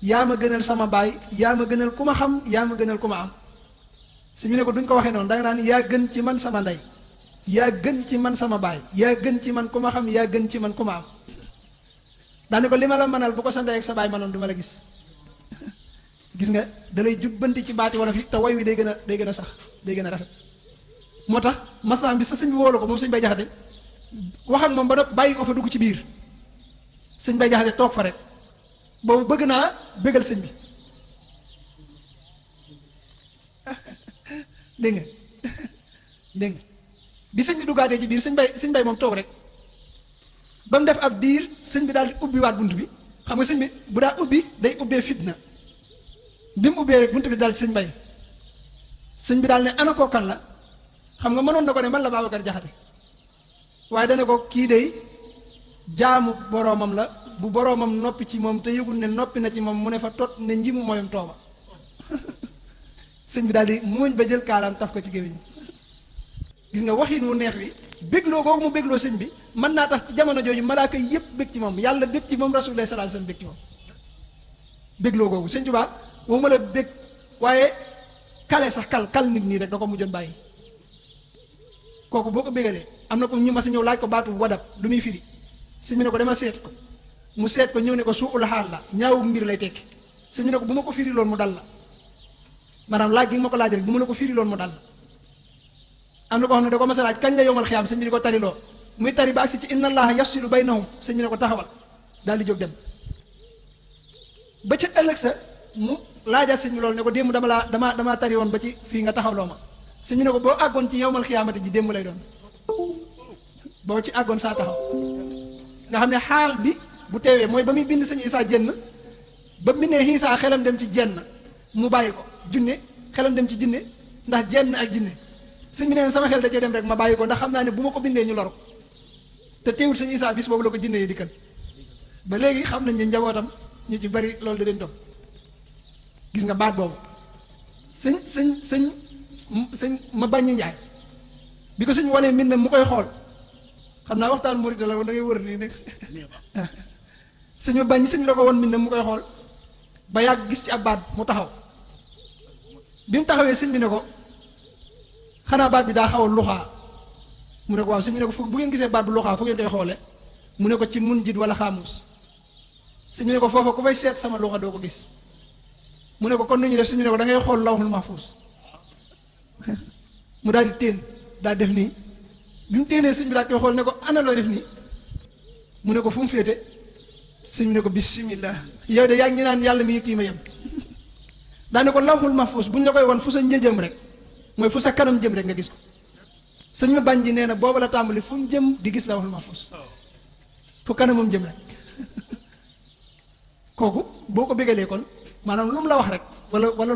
yaa ma gënal sama baay yaa ma gënal ku ma xam yaa ma gënal ku ma am su ñu ne ko duñ ko waxee noonu danga naan yaa gën ci man sama ndey yaa gën ci man sama baay yaa gën ci man ku ma xam yaa gën ci man ku ma am daane ko li ma la mënal bu ko sa ndey ak sa baay mënoon du ma la gis gis nga da lay jubbanti ci baati wolof yi te woy wi day gën a sax day gën a rafet moo tax masaam bi sa sëñ bi wóolu ko moom sëñ Bay Jaxate wax ak moom ba bàyyi ko fa dugg ci biir sëñ Bay Jaxate toog fa rek boobu bëgg naa bëggal sëñ bi dégg nga bi sëñ bi duggaatee ci biir sëñ bay moom toog rek ba mu def ab diir sëñ bi daal di ubbi waat bunt bi xam nga sëñ bi bu daa ubbi day ubbee fitna bi mu ubbee rek bunt bi daal sëñ bay sëñ bi daal ne ana koo kan la xam nga mënoon na ko ne man la Babacar Jaxate waaye dana ko kii day jaamu boroomam la bu boroomam noppi ci moom te yëgul ne noppi na ci moom mu ne fa tot ne njimu mooyam tooma sëñ bi daal di muuñ ba jël kaalaam taf ko ci gémmiñ gis nga waxin wu neex wi bégloo googu mu bégloo sëñ bi mën naa tax ci jamono jooju malaaka yépp bég ci moom yàlla bég ci moom rasulullah sallallahu alayhi wasallam bég ci moom bégloo googu sëñ Tuubaa waxuma la bég waaye kale sax kal nit nii rek da ko mujjoon bàyyi kooku boo ko bégalee am na ko ñu mas a ñëw laaj ko baatu wadab du muy firi sëñ bi ne ko demal seet ko mu seet ko ñëw ne ko suul xaal la ñaawu mbir lay tekki sëñ bi ne ko bu ma ko firi loon mu dal la maanaam laaj gi nga ma ko laaj rek bu ma la ko firi loon mu dal la am na ko xam ne da ko mas a laaj kañ nga yomal xiyaam sëñ bi di ko tariloo muy tari ba agsi ci inna allaha yafsilu baynahum sëñ bi ne ko taxawal daal di jóg dem ba ca ëllëg sa mu laajaat sëñ bi loolu ne ko démb dama tari woon ba ci fii nga taxawloo ma sëñ bi ne ko boo àggoon ci yowmal xiyaamati ji démb lay doon boo ci àggoon saa taxaw nga xam ne xaal bi bu teewee mooy ba muy bind sëñ Isaa jenn ba mu bindee Isaa xelam dem ci jenn mu bàyyi ko junne xelam dem ci jinne ndax jenn ak jinne sëñ bi nee sama xel da cee dem rek ma bàyyi ko ndax xam naa ne bu ma ko bindee ñu lor ko te teewul sëñ Isaa bis boobu la ko jinne yi dikkal ba léegi xam nañ ne njabootam ñu ci bari loolu da leen topp gis nga baat boobu sëñ ma bañ njaay bi ko sëñ wanee mbind mu koy xool xam naa waxtaan murit la da ngay wër nii nekk sëñ ma bañ sëñ la ko won mbind mu koy xool ba yàgg gis ci ab baat mu taxaw bi mu taxawee sëñ bi ne ko xanaa baat bi daa xaw a luxaa mu ne ko waaw sëñ bi ne ko fu bu ngeen gisee baat bu luxaa fu ngeen koy xoole mu ne ko ci mun jit wala xaamuus sëñ bi ne ko foofa ku fay seet sama luxa doo ko gis mu ne ko kon nu ñu def sëñ bi ne ko da ngay xool lawhul mahfuus mu daal di téen daal def nii bi mu téenee sëñ bi daal koy xool ne ko ana loo def nii mu ne ko fu mu féete sëñ bi ne ko bismillah yow de yaa ngi naan yàlla mi ñu tiima yem daa ne ko lawhul mahfuus bu ñu la koy wan fu sa njëjëm rek mooy fu sa kanam jëm rek nga gis ko sëñ ma bañ ji nee na booba la tàmbali fu mu jëm di gis lawhul mahfuus fu kanamam jëm rek kooku boo ko bégalee kon maanaam lu mu la wax rek wala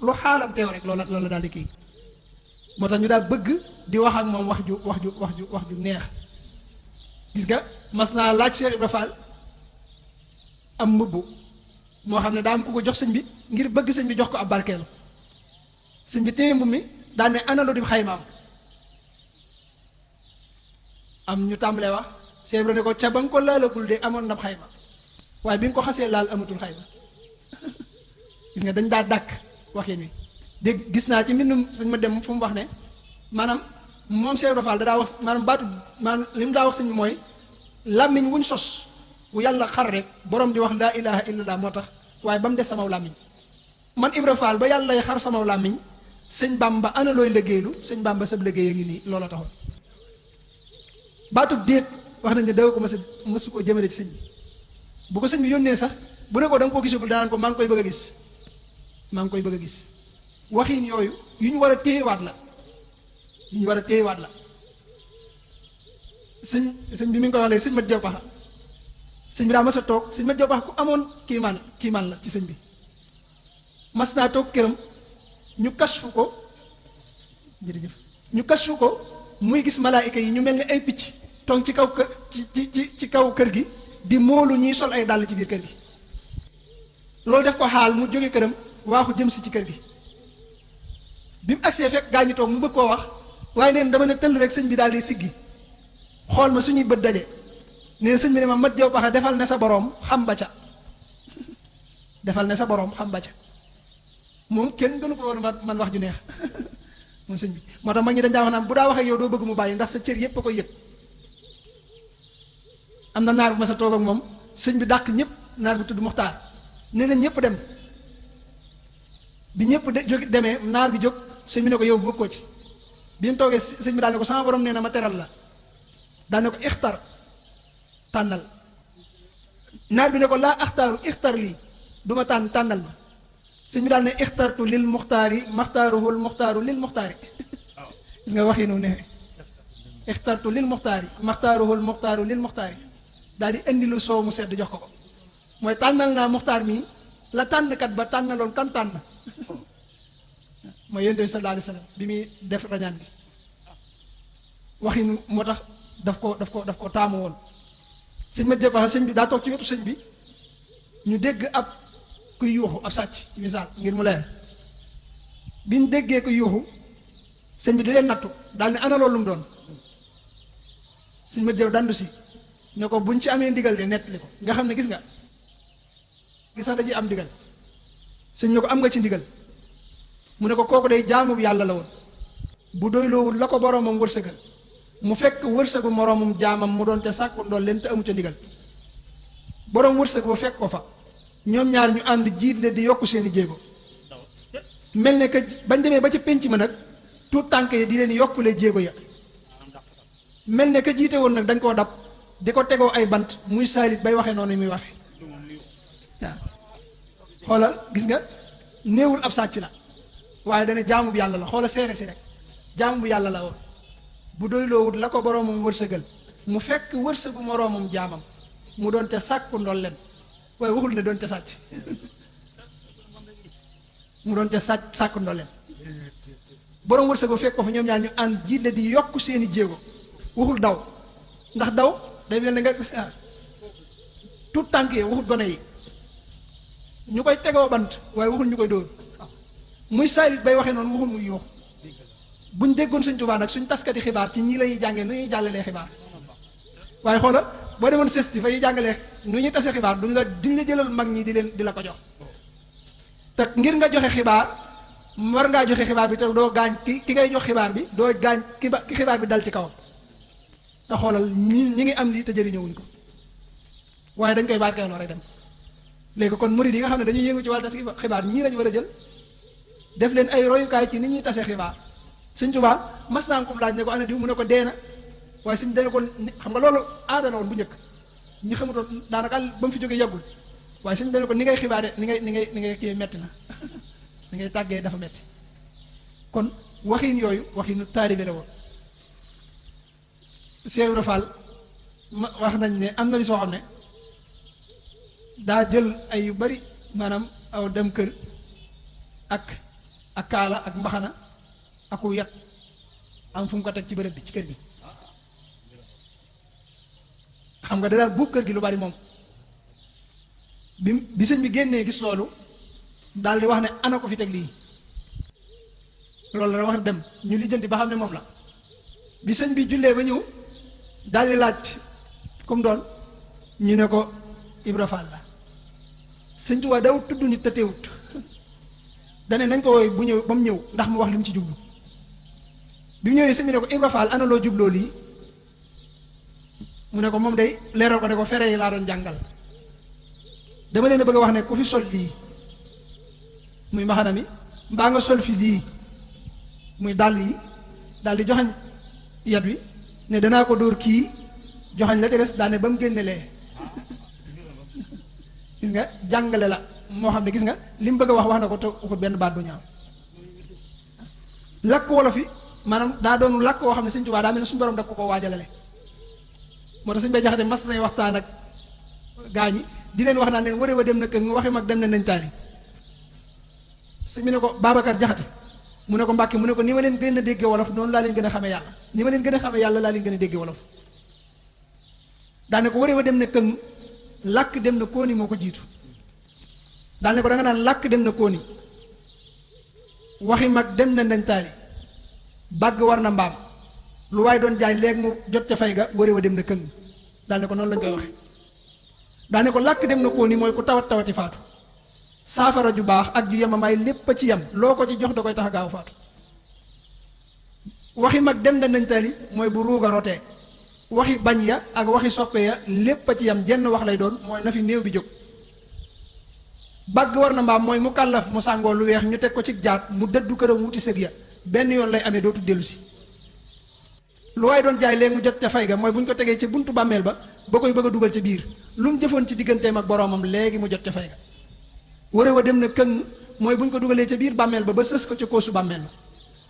lu xaalam teew rek loola daal di kii moo tax ñu daal bëgg di wax ak moom wax ju neex gis nga mas naa laaj Cheikh Ibra Fall am mbubb moo xam ne daa am ku ko jox sëñ bi ngir bëgg sëñ bi jox ko ab barkeelu sëñ bi téye mbubb mi daan ne ana lu di xaymaam am ñu tàmbalee wax Cheikh Ibra ne ko ca ba nga ko laalagul de amoon na xayma waaye bi nga ko xasee laal amatul xayma gis nga dañ daa dàkk waxin wi dégg gis naa ci mbindum sëñ ma dem fu mu wax ne maanaam moom Cheikh Ibra Fall da daa wax maanaam baatu maanaam li mu daa wax sëñ bi mooy làmmiñ wuñ sos bu yàlla xar rek borom di wax laa ilaha illallah moo tax waaye ba mu des samaw làmmiñ man Ibra Fall ba yàlla lay xar samaw làmmiñ sëñ Bamba ana looy liggéeylu sëñ Bamba sab liggéey a ngi nii loola taxoon baatu déet wax nañ ne daw ko mësu ko jëmale ci sëñ bi bu ko sëñ bi yónnee sax bu ne ko da nga koo gisagul danaan ko maa ngi koy bëgg a gis maa ngi koy bëgg a gis waxiin yooyu yu ñu war a téyewaat la yu ñu war a téyewaat la sëñ bi mi ngi koy wax léegi sëñ Mat Jaw Paxa sëñ bi daa mas a toog sëñ Mat Jaw Paxa ku amoon kiimaan la ci sëñ bi mas naa toog këram ñu kasfu ko jërëjëf ñu kasfu ko muy gis malaayika yi ñu mel ni ay picc toog ci kaw kër ci kaw kër gi di moolu ñuy sol ay dàll ci biir kër gi loolu def ko xaal mu jóge këram waaxu jëm si ci kër gi bi mu agsee fekk gaa ñu toog mu bëgg koo wax waaye neen dama ne tëll rek sëñ bi daal di siggi xool ma suñuy bët daje nee sëñ bi ne ma Mat Jaw Paxa defal ne sa boroom xam ba ca defal ne sa boroom xam ba ca moom kenn gënu ko woon man wax ju neex moom sëñ bi moo tax ma ñi dañ daa wax naan bu daa waxee yow doo bëgg mu bàyyi ndax sa cër yépp a koy yëg am na naar bu ma sa toog ak moom sëñ bi dàq ñëpp naar bu tudd Muxtaar nee na ñëpp dem bi ñëpp jóg demee naar bi jóg sëñ bi ne ko yow bëgg ko ci bi mu toogee sëñ bi daal ne ko sama borom nee na ma teral la daal ne ko ixtar tànnal naar bi ne ko laa axtaaru ixtar lii du ma tànnal ma sëñ bi daal ne ixtartu lil muxtaari maxtaaruhul muxtaaru lil muxtaari gis nga waxi nu ne ixtartu lil muxtaari maxtaaruhul muxtaaru lil muxtaari daal di indi lu soow mu sedd jox ko mooy tànnal naa muxtaar mi la tànnkat ba tànnaloon kam tànn mooy yonent bi sallallahu alayhi wa sallam bi muy def rañaan bi waxin moo tax daf ko taamu woon sëñ Mat Jaw Paxa sëñ bi daa toog ci wetu sëñ bi ñu dégg ab kuy yuuxu ab sàcc ci misaal ngir mu leer biñ déggee kuy yuuxu sëñ bi di leen nattu daal ne ana loolu lu mu doon sëñ Mat Jaw dandu si ne ko buñ ci amee ndigal de nettali ko nga xam ne gis nga sax da ci am ndigal sëñ ne ko am nga ci ndigal mu ne ko kooku day jaamu bu yàlla la woon bu doyloowul la ko boroomam wërsëgal mu fekk wërsëgu moroomum jaamam mu doon te sàkku ndool leen te amu ca ndigal boroom wërsëg ba fekk ko fa ñoom ñaar ñu ànd jiitle di yokku seeni jéego mel ne que bañ demee ba ca pénc ma nag tuut tànk yi di leen yokkulee jéego ya mel ne que jiite woon nag dañ koo dab di ko tegoo ay bant muy saalit bay waxee noonu muy waxe waaw xoolal gis nga néewul ab sàcc la waaye dana jaamu bu yàlla la xoolal seere si rek jaamu bu yàlla la woon bu doyloowut la ko boroomam wërsëgal mu fekk wërsëgu moroomam jaamam mu doon te sàkku ndol leen waaye waxul ne doon te sàcc mu doon te sàkku ndol leen boroom wërsëg ba fekk ko fa ñoom ñaar ñu ànd jiitle di yokk seeni jéego waxul daw ndax daw day mel ne nga tout tànk yi waxul gone yi ñu koy tegoo bant waaye waxul ñu koy dóor muy saalit bay waxee noonu waxul muy yuux buñ déggoon Sëñ Tuubaa nag suñ taskati xibaar ci ñii la ñuy jàngee nu ñuy jàllalee xibaar waaye xoola boo demoon sesti fa ñuy jàngalee nu ñuy tase xibaar duñ la jëlal mag ñi di la ko jox te ngir nga joxe xibaar war ngaa joxe xibaar bi te doo gaañ ki ngay jox xibaar bi doo gaañ ki xibaar bi dal ci kawam te xoolal ñi ngi am lii te jëriñëwuñ ko waaye dañ koy barkeeloo rek dem léegi kon murid yi nga xam ne dañuy yëngu ci wàllu tas xibaar ñii lañu war a jël def leen ay royukaay ci ni ñuy tase xibaar Sëñ Tuubaa mas naa ko laaj ne ko ana diw mu ne ko dee na waaye suñ dana ko xam nga loolu aada la woon bu njëkk ñi xamutoon daanaka ba mu fi jógee yàggul waaye suñ dana ko ni ngay xibaare ni ngay kii metti na ni ngay tàggee dafa metti kon waxin yooyu waxinu taalibe la woon Cheikh Ibra Fall wax nañ ne am na bis boo xam ne daa jël ay yu bari maanaam aw dem kër ak kaala ak mbaxana aku yat am fu mu ko teg ci bërëb bi ci kër gi xam nga dara buub kër gi lu bari moom bi sëñ bi génnee gis loolu daal di wax ne ana ko fi teg lii loolu la wax dem ñu lijjanti ba xam ne moom la bi sëñ bi jullee ba ñëw daal di laaj comme doon ñu ne ko Ibra Fall la sëñ Tuubaa dawut tudd nit te teewut dane nañ ko woy bu ñëw ba mu ñëw ndax mu wax li mu ci jublu bi mu ñëwee sëñ bi ne ko Ibra Fall ana loo jubloo lii mu ne ko moom day leeral ko ne ko fere yi laa doon jàngal dama leen a bëgg a wax ne ku fi sol lii muy mbaxana mi mbaa nga sol fi lii muy dàll yi daal di joxañ yat wi ne danaa ko dóor kii joxañ la ca des daane ba mu génne lee gis nga jàngale la moo xam ne gis nga li mu bëgg a wax na ko te waxut benn baat bu ñaaw làkk wolof yi maanaam daa doon làkk woo xam ne Sëñ Tuubaa daa mel ne suñu borom da ko waajalale moo tax Sëñ Bay Jaxate mas say waxtaan ak gaañi di leen wax naan leen waree wa dem na kër nga waxi mag dem nañ taali sëñ bi ne ko Babacar Jaxate mu ne ko Mbàkke mu ne ko ni ma leen gën a déggee wolof noonu laa leen gën a xamee yàlla ni ma leen gën a xamee yàlla laa leen gën a déggee wolof daane ko waree wa dem na këng làkk dem na kóoni moo ko jiitu daane ko da nga naan làkk dem na kóoni waxi mag dem na nañ taali bàgg war na mbaam lu waaye doon jaay léegi mu jot ca fay ga waree wa dem na këng daane ko noonu lañ koy waxe daane ko làkk dem na kóoni mooy ku tawati faatu saafara ju baax ak ju yemamaay lépp a ci yem loo ko ci jox da koy tax a gaaw faatu waxi mag dem na nañ taali mooy bu ruuga rotee waxi bañ ya ak waxi soppe ya lépp a ci yam jenn wax lay doon mooy na fi néew bi jóg bàgg war na mbaam mooy mu kàllaf mu sàngoo lu weex ñu teg ko ci jaat mu dëddu këram wuti sëg ya benn yoon lay amee dootu dellu si lu waaye doon jaay léegi mu jot ca fay ga mooy bu ñu ko tegee ci buntu bàmmeel ba koy bëgg a dugal ca biir lu mu jëfoon ci digganteem ak boroomam léegi mu jot ca fay ga ware wa dem na këng mooy bu ñu ko dugalee ca biir bàmmeel ba sës ko ca koosu bàmmeel ba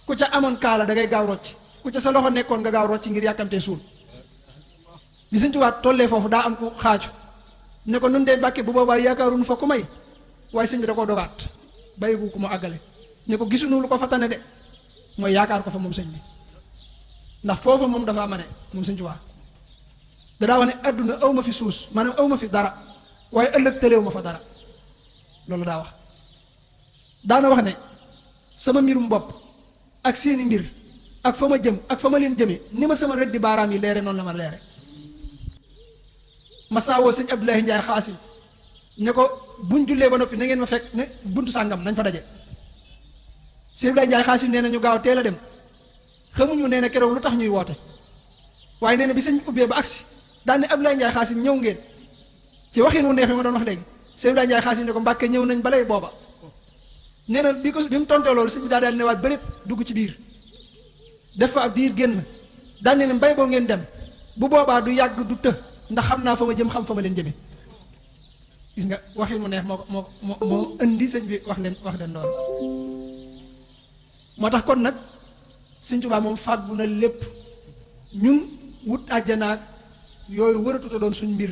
ku ca amoon kaala da ngay gaaw rocc ku ca sa loxo nekkoon nga gaaw rocc ngir yàkkamtee suul bi Sëñ Tuubaa tollee foofu daa am ku xaaju ne ko nun dee Mbàkke bu boobaa yaakaaruñu fa ku may waaye sëñ bi da koo dogaat bàyyigu ko mu àggale ne ko gisuñu lu ko fa tane de mooy yaakaar ko fa moom sëñ bi ndax foofa moom dafa mane moom Sëñ Tuubaa dadaa wax ne adduna aw ma fi suus maanaam aw ma fi dara waaye ëllëg tëleew ma fa dara loolu daa wax daana wax ne sama mbirum bopp ak seeni mbir ak fa ma jëm ak fa ma leen jëme ni ma sama rëddi baaraam yi leere noonu la ma leere ma saawoo sëñ Abdoulaye Ndiaye xaasim ne ko buñ jullee ba noppi na ngeen ma fekk ne buntu sàngam nañ fa daje sëñ Abdoulaye Ndiaye xaasim nee na ñu gaaw teel a dem xamuñu nee na keroog lu tax ñuy woote waaye nee na bi sëñ ubbee ba agsi daan ne Abdoulaye Ndiaye xaasim ñëw ngeen ci waxin wu neex mi ma doon wax léegi sëñ Abdoulaye Ndiaye xaasim ne ko Mbàkke ñëw nañ balay booba nee na bi mu tontee loolu sëñ bi daal ne waat bërépp dugg ci biir def fa ab diir génn daan ne mbay boo ngeen dem bu boobaa du yàgg du të ndax xam naa fa ma jëm xam fa ma leen jëme gis nga waxin mu neex moo indi sëñ bi wax leen doon moo tax kon nag Sëñ Tuubaa moom fàggu na lépp ñun wut àjjanaak yooyu wëratuta doon suñ mbir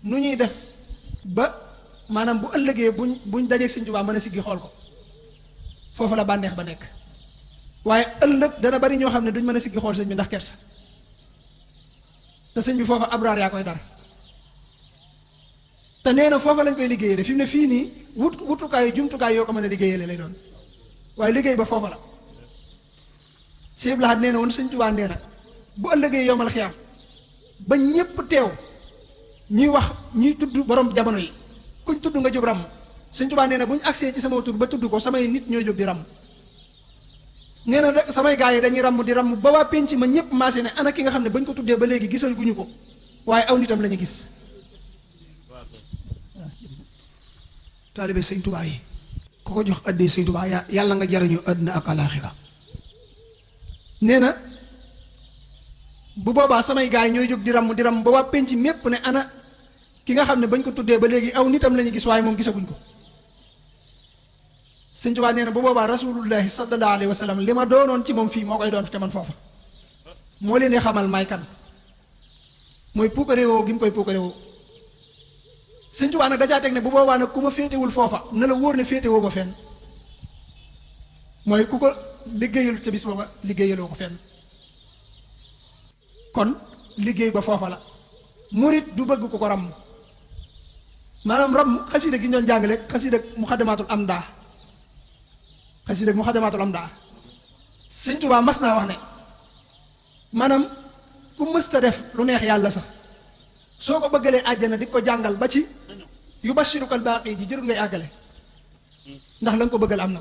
nu ñuy def ba maanaam bu ëllëgee buñ dajee Sëñ Tuubaa mën a siggi xool ko foofu la bànneex ba nekk waaye ëllëg dana bari ñoo xam ne duñ mën a siggi xool sëñ bi ndax kersa te sëñ bi foofa abraar yaa koy dar te nee na foofa lañ koy liggéeyee de fi mu ne fii nii wutukaayu jumtukaay yoo ko mën a liggéeyee lay doon waaye liggéey ba foofa la Sëñ Abdul Ahad nee na woon Sëñ Tuubaa nee na bu ëllëgee yomal xiyaam ba ñépp teew ñuy wax ñuy tudd borom jamono yi kuñ tudd nga jóg ràmm Sëñ Tuubaa nee na bu ñu agsee ci sama tur ba tudd ko samay nit ñooy jóg di ràmm nee na samay gaa yi dañuy ràmm di ràmm ba waa penc ma ñépp maase ne ana ki nga xam ne bañ ko tuddee ba léegi gisal guñu ko waaye aw nitam la ñu gis taalibe Sëñ Tuubaa yi ku ko jox addee Sëñ Tuubaa yàlla nga jariñu àddina ak alaaxira nee na bu boobaa samay gaa yi ñooy jóg di ràmm ba waa penc mépp ne ana ki nga xam ne bañ ko tuddee ba léegi aw nitam la ñu gis waaye moom gisaguñ ko Sëñ Tuubaa nee na bu boobaa rasulullahi sallallahu alayhi wa sallam li ma doonoon ci moom fii moo koy doon ca man foofa moo leen di xamal may kan mooy puukarewoo gi mu koy puukarewoo Sëñ Tuubaa nag dajaa teg ne bu boobaa nag ku ma féetewul foofa na la wóor ne féetewoo ma fenn mooy ku ko liggéeyul ca bis booba liggéeyaloo ko fenn kon liggéey ba foofa la murit du bëgg ku ko ràmm maanaam ràmm xasida gi ñu doon jàngale xasida muxaddamaatul amdaa xasida muxaddamaatul amdaa Sëñ Tuubaa mas naa wax ne maanaam ku mësta def lu neex yàlla sax soo ko bëggalee àjjana di ko jàngal ba ci yubashirukal baaqi ji jërul ngay àggale ndax la nga ko bëggal am na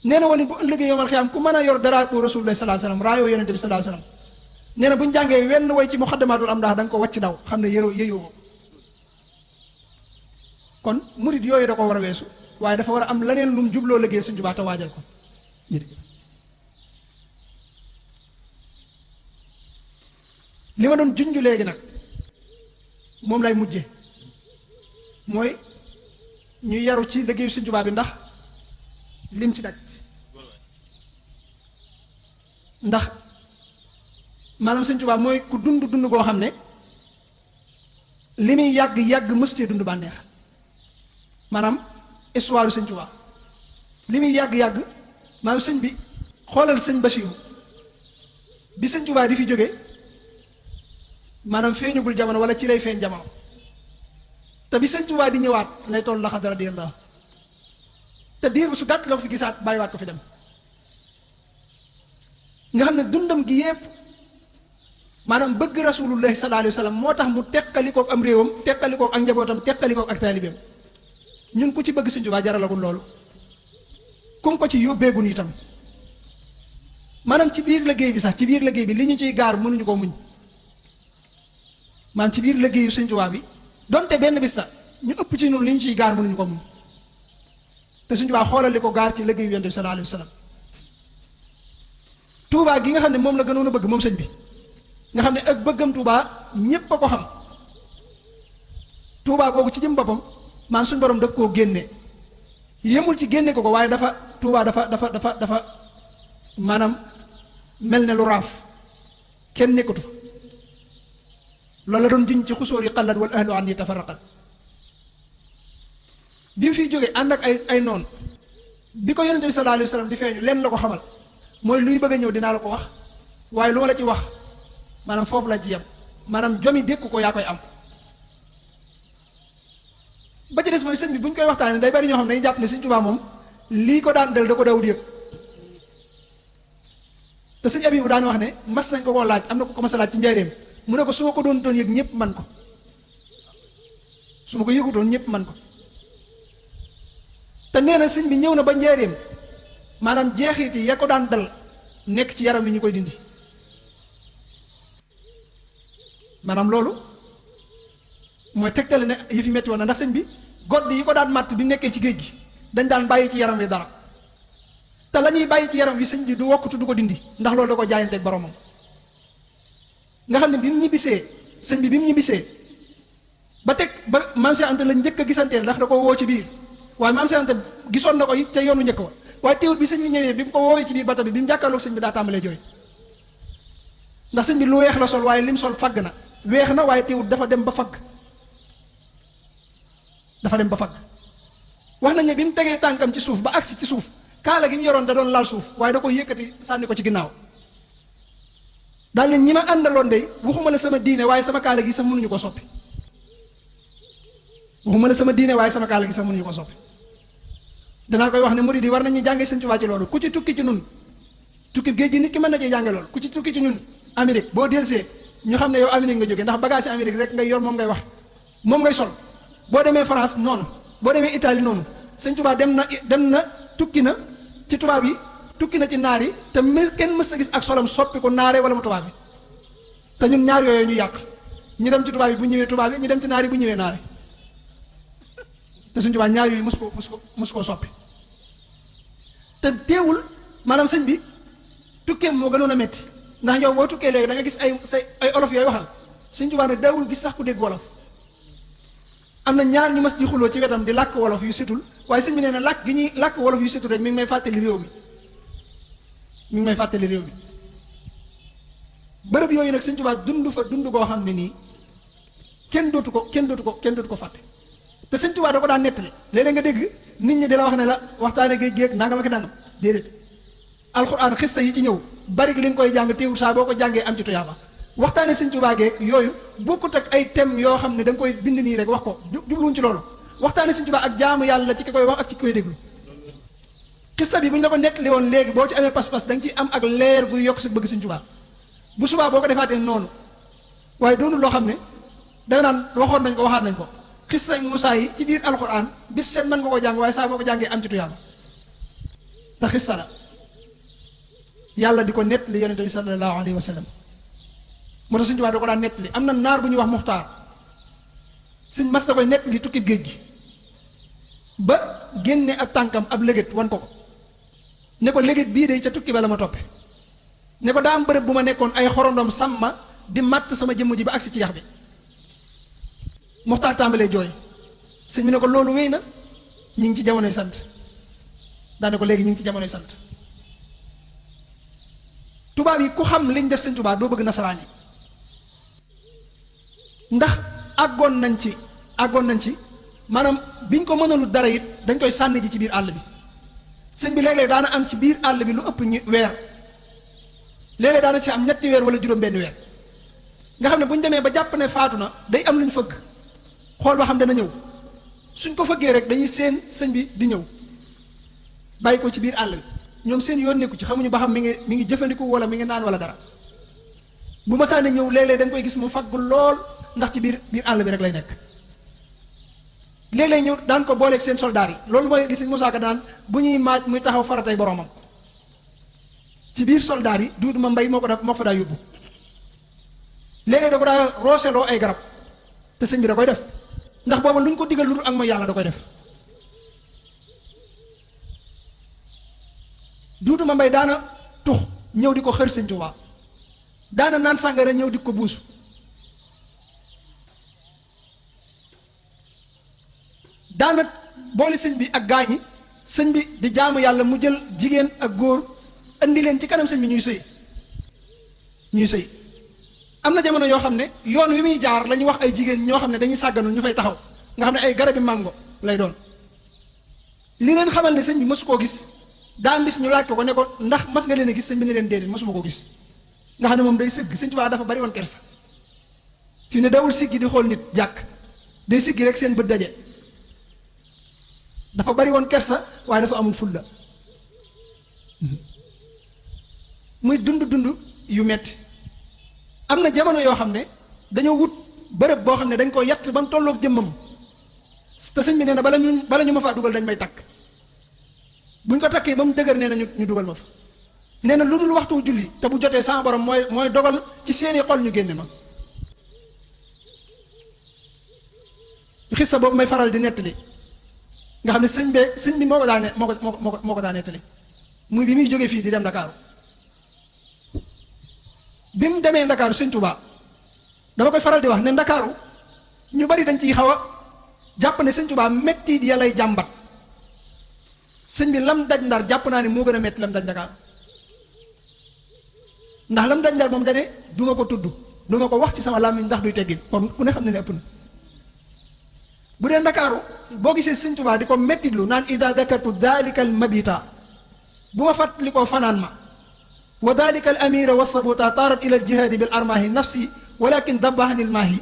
nee na woon bu ëllëgee yowmal xiyaam ku mën a yor drapeau rasulullah sallallahu alayhi wasallam raayoo yonente bi sallallahu alayhi wasallam nee na bu ñu jàngee wenn way ci muxaddamaatul am da nga ko wàcc daw xam ne yëyoo kon murid yooyu da ko war a weesu waaye dafa war a am leneen lu mu jubloo liggéey Sëñ Tuubaa te waajal ko li ma doon junj léegi nag moom lay mujje mooy ñu yaru ci liggéeyu Sëñ Tuubaa bi ndax lim ci daj ndax maanaam Sëñ Tuubaa mooy ku dund goo xam ne li muy yàgg mëstee dund bànneex maanaam histoire Sëñ Tuubaa li muy yàgg maanaam sëñ bi xoolal sëñ Basiiru bi Sëñ Tuubaa di fi jóge maanaam feeñugul jamono wala ci lay feeñ jamono te bi Sëñ Tuubaa di ñëwaat lay toll laxat radiyallaahu te diir bu su gàtt la ko fi gisaat bàyyiwaat ko fi dem nga xam ne dundam gi yépp maanaam bëgg rasulullahi sallallahu alayhi wa sallam moo tax mu teqalikook am réewam teqalikook ak njabootam teqalikook ak taalibeem ñun ku ci bëgg Sëñ Tuubaa jaralagul loolu kum ko ci yóbbeegun itam maanaam ci biir liggéey bi sax ci biir liggéey bi li ñu ciy gaar mënuñu ko muñ maanaam ci biir liggéeyu Sëñ Tuubaa bi donte benn bis sax ñu ëpp ci ñun li ñu ciy gaar mënuñu ko muñ te Sëñ Tuubaa xoolal li ko gaar ci liggéeyu Yonent bi sallallahu alayhi wa sallam Tuubaa gi nga xam ne moom la gënoon a bëgg moom sëñ bi nga xam ne ak bëggam Tuubaa ñépp a ko xam Tuubaa googu ci jëm boppam maanaam suñu borom dëkk koo génne yemul ci génne ko waaye dafa Tuubaa dafa maanaam mel ne lu raaf kenn nekkatu fa loolu la doon juñ ci xusóor yi xallat wal ahlu an yi tafarraqat bi mu fiy jógee ànd ak ay noon bi ko Yonent bi sallallahu alayhi wa sallam di feeñu lenn la ko xamal mooy luy bëgg a ñëw dinaa la ko wax waaye lu ma la ci wax maanaam foofu la ci yem maanaam jomi dékku ko yaa koy am ba ci des mooy sëñ bi bu ñu koy waxtaanee day bari ñoo xam ne dañuy jàpp ne Sëñ Tuubaa moom lii ko daan del da ko dawut yëg te sëñ Abibu daan wax ne mas nañ ko koo laaj am na ko mas a laaj ci njaareem mu ne ko su ma ko doon yëg ñëpp man ko su ma ko yëgutoon ñëpp man ko te nee na sëñ bi ñëw na ba njaareem maanaam jeexit yi ya ko daan dal nekk ci yaram wi ñu koy dindi maanaam loolu mooy tegtale ne yi fi metti woon na ndax sëñ bi godd yi ko daan màtt bi nekkee ci géej gi dañ daan bàyyi ci yaram wi dara te la ñuy bàyyi ci yaram wi sëñ bi du wokkatu du ko dindi ndax loolu da ko jaayanteeg boromam nga xam ne bi mu ñibbisee sëñ bi mu ñibbisee ba teg ba Maam Cheikh Anta la njëkk a gisanteel ndax da ko woo ci biir waaye Maam Cheikh Anta gisoon na ko it ca yoonu njëkk wa waaye teewut bi sëñ bi ñëwee bi mu ko woowee ci biir bata bi mu jàkkaarloog sëñ bi daa tàmbalee jooy ndax sëñ bi lu weex la sol waaye lim sol fagg na weex na waaye teewut dafa dem ba fagg wax nañ ne bi mu tegee tànkam ci suuf ba agsi ci suuf kaala gi mu yoroon da doon laal suuf waaye da ko yëkkati sànni ko ci ginnaaw daal ne ñi ma àndaloon de waxuma la sama diine waaye sama kaala gi sax mënuñu ko soppi waxuma la sama diine waaye sama kaala gi sax mënuñu ko soppi danaa koy wax ne murid yi war nañu jàngee Sëñ Tuubaa ci loolu ku ci tukki ci nun tukki géej gi nit ki mën na cee jànge loolu ku ci tukki ci ñun Amérique boo delsee ñu xam ne yow Amérique nga jógee ndax bagage Amérique rek ngay yor moom ngay wax moom ngay sol boo demee France noonu boo demee Italie noonu Sëñ Tuubaa dem na tukki na ci tubaab yi tukki na ci naar yi te kenn mës a gis ak solam soppi ko naare wala mu tubaab bi te ñun ñaar yooyu ñu yàq ñu dem ci tubaab yi bu ñëwee tubaab yi ñu dem ci naar yi bu ñëwee naare te Sëñ Tuubaa ñaar yooyu mës koo soppi te teewul maanaam sëñ bi tukkeem moo gënoon a metti ndax yow boo tukkee léegi da nga gis ay olof yooyu waxal Sëñ Tuubaa ne daawul gis sax ku dégg wolof am na ñaar ñu mas di xuloo ci wetam di làkk wolof yu setul waaye sëñ bi nee na làkk gi ñuy làkk wolof yu setul rek mi ngi may fàttali réew mi bërëb yooyu nag Sëñ Tuubaa dund fa dund goo xam ne nii kenn dootu ko fàtte te Sëñ Tuubaa da ko daan nettali léeg-léeg nga dégg nit ñi di la wax ne la waxtaane géej géej nangam ak nangam déedéet alxuraan xissa yi ci ñëw bari li nga koy jàng teewul saa boo ko jàngee am ci tuyaaba waxtaane Sëñ Tuubaa geeg yooyu bokkut ak ay thèmes yoo xam ne da nga koy bind nii rek wax ko jubluwuñ ci loolu waxtaane Sëñ Tuubaa ak jaamu yàlla ci ki koy wax ak ci ki koy déglu xissa bi bu ñu la ko nettali woon léegi boo ci amee pas-pas da nga ci am ak leer guy yokk sa bëgg Sëñ Tuubaa bu subaa boo ko defaatee noonu waaye doonul loo xam ne danga naan waxoon nañ ko waxaat nañ ko xissa Muusaa yi ci biir alxuraan bis seen mën nga ko jàng waaye saa boo ko jàngee am ci tuyaaba te xissa la yàlla di ko nettali yonente bi sallallahu alayhi wa sallam moo tax Sëñ Tuubaa da ko daan nettali am na naar bu ñuy wax Muxtaar suñ mas na koy nettali tukki géej gi ba génne ab tànkam ab légét wan ko ko ne ko légét bii de ca tukki ba la ma toppe ne ko daa am bërëb bu ma nekkoon ay xorondoom sàmma di matt sama jëmm ji ba agsi ci yax bi Muxtaar tàmbalee jooy sëñ bi ne ko loolu wéy na ñu ngi ci jamonoy sant daane ko léegi ñu ngi ci jamonoy sant tubaab yi ku xam liñ def Sëñ Tuubaa doo bëgg nasaraan yi ndax àggoon nañ ci maanaam biñ ko mënalu dara it dañ koy sànni ji ci biir àll bi sëñ bi léeg-léeg daana am ci biir àll bi lu ëpp weer léeg-léeg daana ci am ñetti weer wala juróom-benn weer nga xam ne bu ñu demee ba jàpp ne faatu na day am lu ñu fëgg xool ba xam dana ñëw suñ ko fëggee rek dañuy seen sëñ bi di ñëw bàyyi ko ci biir àll bi ñoom seen yoon nekku ci xamuñu ba xam mi ngi jëfandiku wala mi ngi naan wala dara bu ma saa ne ñëw léeg-léeg da nga koy gis mu faggu lool ndax ci biir àll bi rek lay nekk léeg-léeg ñu daan ko booleeg seen soldaar yi loolu mooy gis Musaa Ka daan bu ñuy maaj muy taxaw faratay boromam ci biir soldaar yi Duudu ma Mbay moo ko fa daa yóbbu léeg-léeg da ko daa rooseloo ay garab te sëñ bi da koy def ndax booba lu ñu ko digal lu dul ak mooy yàlla da koy def Duudu ma Mbay daana tux ñëw di ko xër Sëñ Tuubaa daana naan sàngara ñëw di ko buusu daana boole sëñ bi ak gaañi sëñ bi di jaamu yàlla mu jël jigéen ak góor andi leen ci kanam sëñ bi ñuy sëy am na jamono yoo xam ne yoon wi muy jaar la ñuy wax ay jigéen ñoo xam ne dañuy sàgganul ñu fay taxaw nga xam ne ay garabi màngo lay doon li leen xamal ne sëñ bi mësu koo gis daan bis ñu laaj ko ne ko ndax mas nga leen a gis sëñ bi ne leen déedéet mësuma koo gis nga xam ne moom day sëgg Sëñ Tuubaa dafa bari woon kersa fi ne dawul siggi di xool nit jàkk day siggi rek seen bët daje dafa bari woon kersa waaye dafa amul fulla muy dund yu metti am na jamono yoo xam ne dañoo wut bërëb boo xam ne dañ ko yatt ba mu tolloog jëmmam te sëñ bi nee na bala ñu ma faa dugal dañ may takk buñ ko takkee ba mu dëgër nee na ñu dugal ma fa nee na lu dul waxtu julli te bu jotee sama borom mooy dogal ci seeni xol ñu génne ma xissa boobu may faral di nettali nga xam ne sëñ bi moo ko daa nettali muy bi muy jógee fii di dem Ndakaaru bi mu demee Ndakaaru Sëñ Tuubaa dama koy faral di wax ne Ndakaaru ñu bari dañ ciy xaw a jàpp ne Sëñ Tuubaa metti di yàllay jàmbat sëñ bi lam daj Ndar jàpp naa ne moo gën a metti lam daj Ndakaaru ndax lam daj Ndar moom dane duma ko tudd duma ko wax ci sama làmmiñ ndax duy teggin kon ku ne xam ne ëpp na bu dee Ndakaaru boo gisee Sëñ Tuubaa di ko mettitlu naan ida dakartu dalika al mabita bu ma fàttali koo fanaan ma wa dalika al amira wa sabuta taarat ila al jihaadi bil armaahi nafsi walakin dabbahanil maahi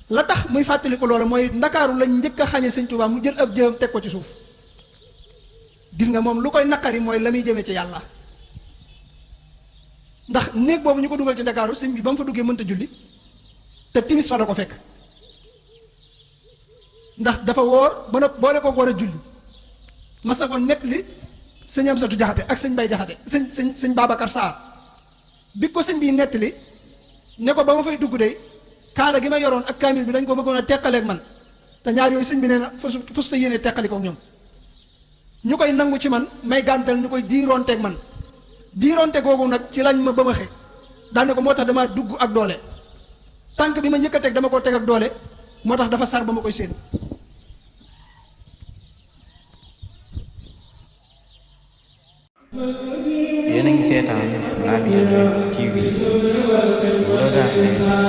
la tax muy fàttali ko loolu mooy Ndakaaru lañ njëkk a xañe Sëñ Tuubaa mu jël ab jëam teg ko ci suuf gis nga moom lu koy naqari mooy la muy jëmee ci yàlla ndax néeg boobu ñu ko dugal ci Ndakaaru sëñ bi ba mu fa duggee mënta julli te timis fa la ko fekk ndax dafa woor ba na boole ko war a julli masa ko nekk li sëñ Amsatu Jaxate ak sëñ Bay Jaxate sëñ Babacar Sarr bi ko sëñ bi nettali ne ko ba ma fay dugg de kaala gi ma yoroon ak kaamil bi dañ ko bëggoon a teqaleeg man te ñaar yooyu sëñ bi nee na fusta yéene teqali ko ñoom ñu koy nangu ci man may gàntal ñu koy diiroonteeg man diiroonte googu nag ci lañ ma bëmaxe daane ko moo tax dama dugg ak doole tànk bi ma njëkk a teg dama ko teg ak doole moo tax dafa sar ba ma koy séen yéen a ngi seetaan Laamyane TV bu la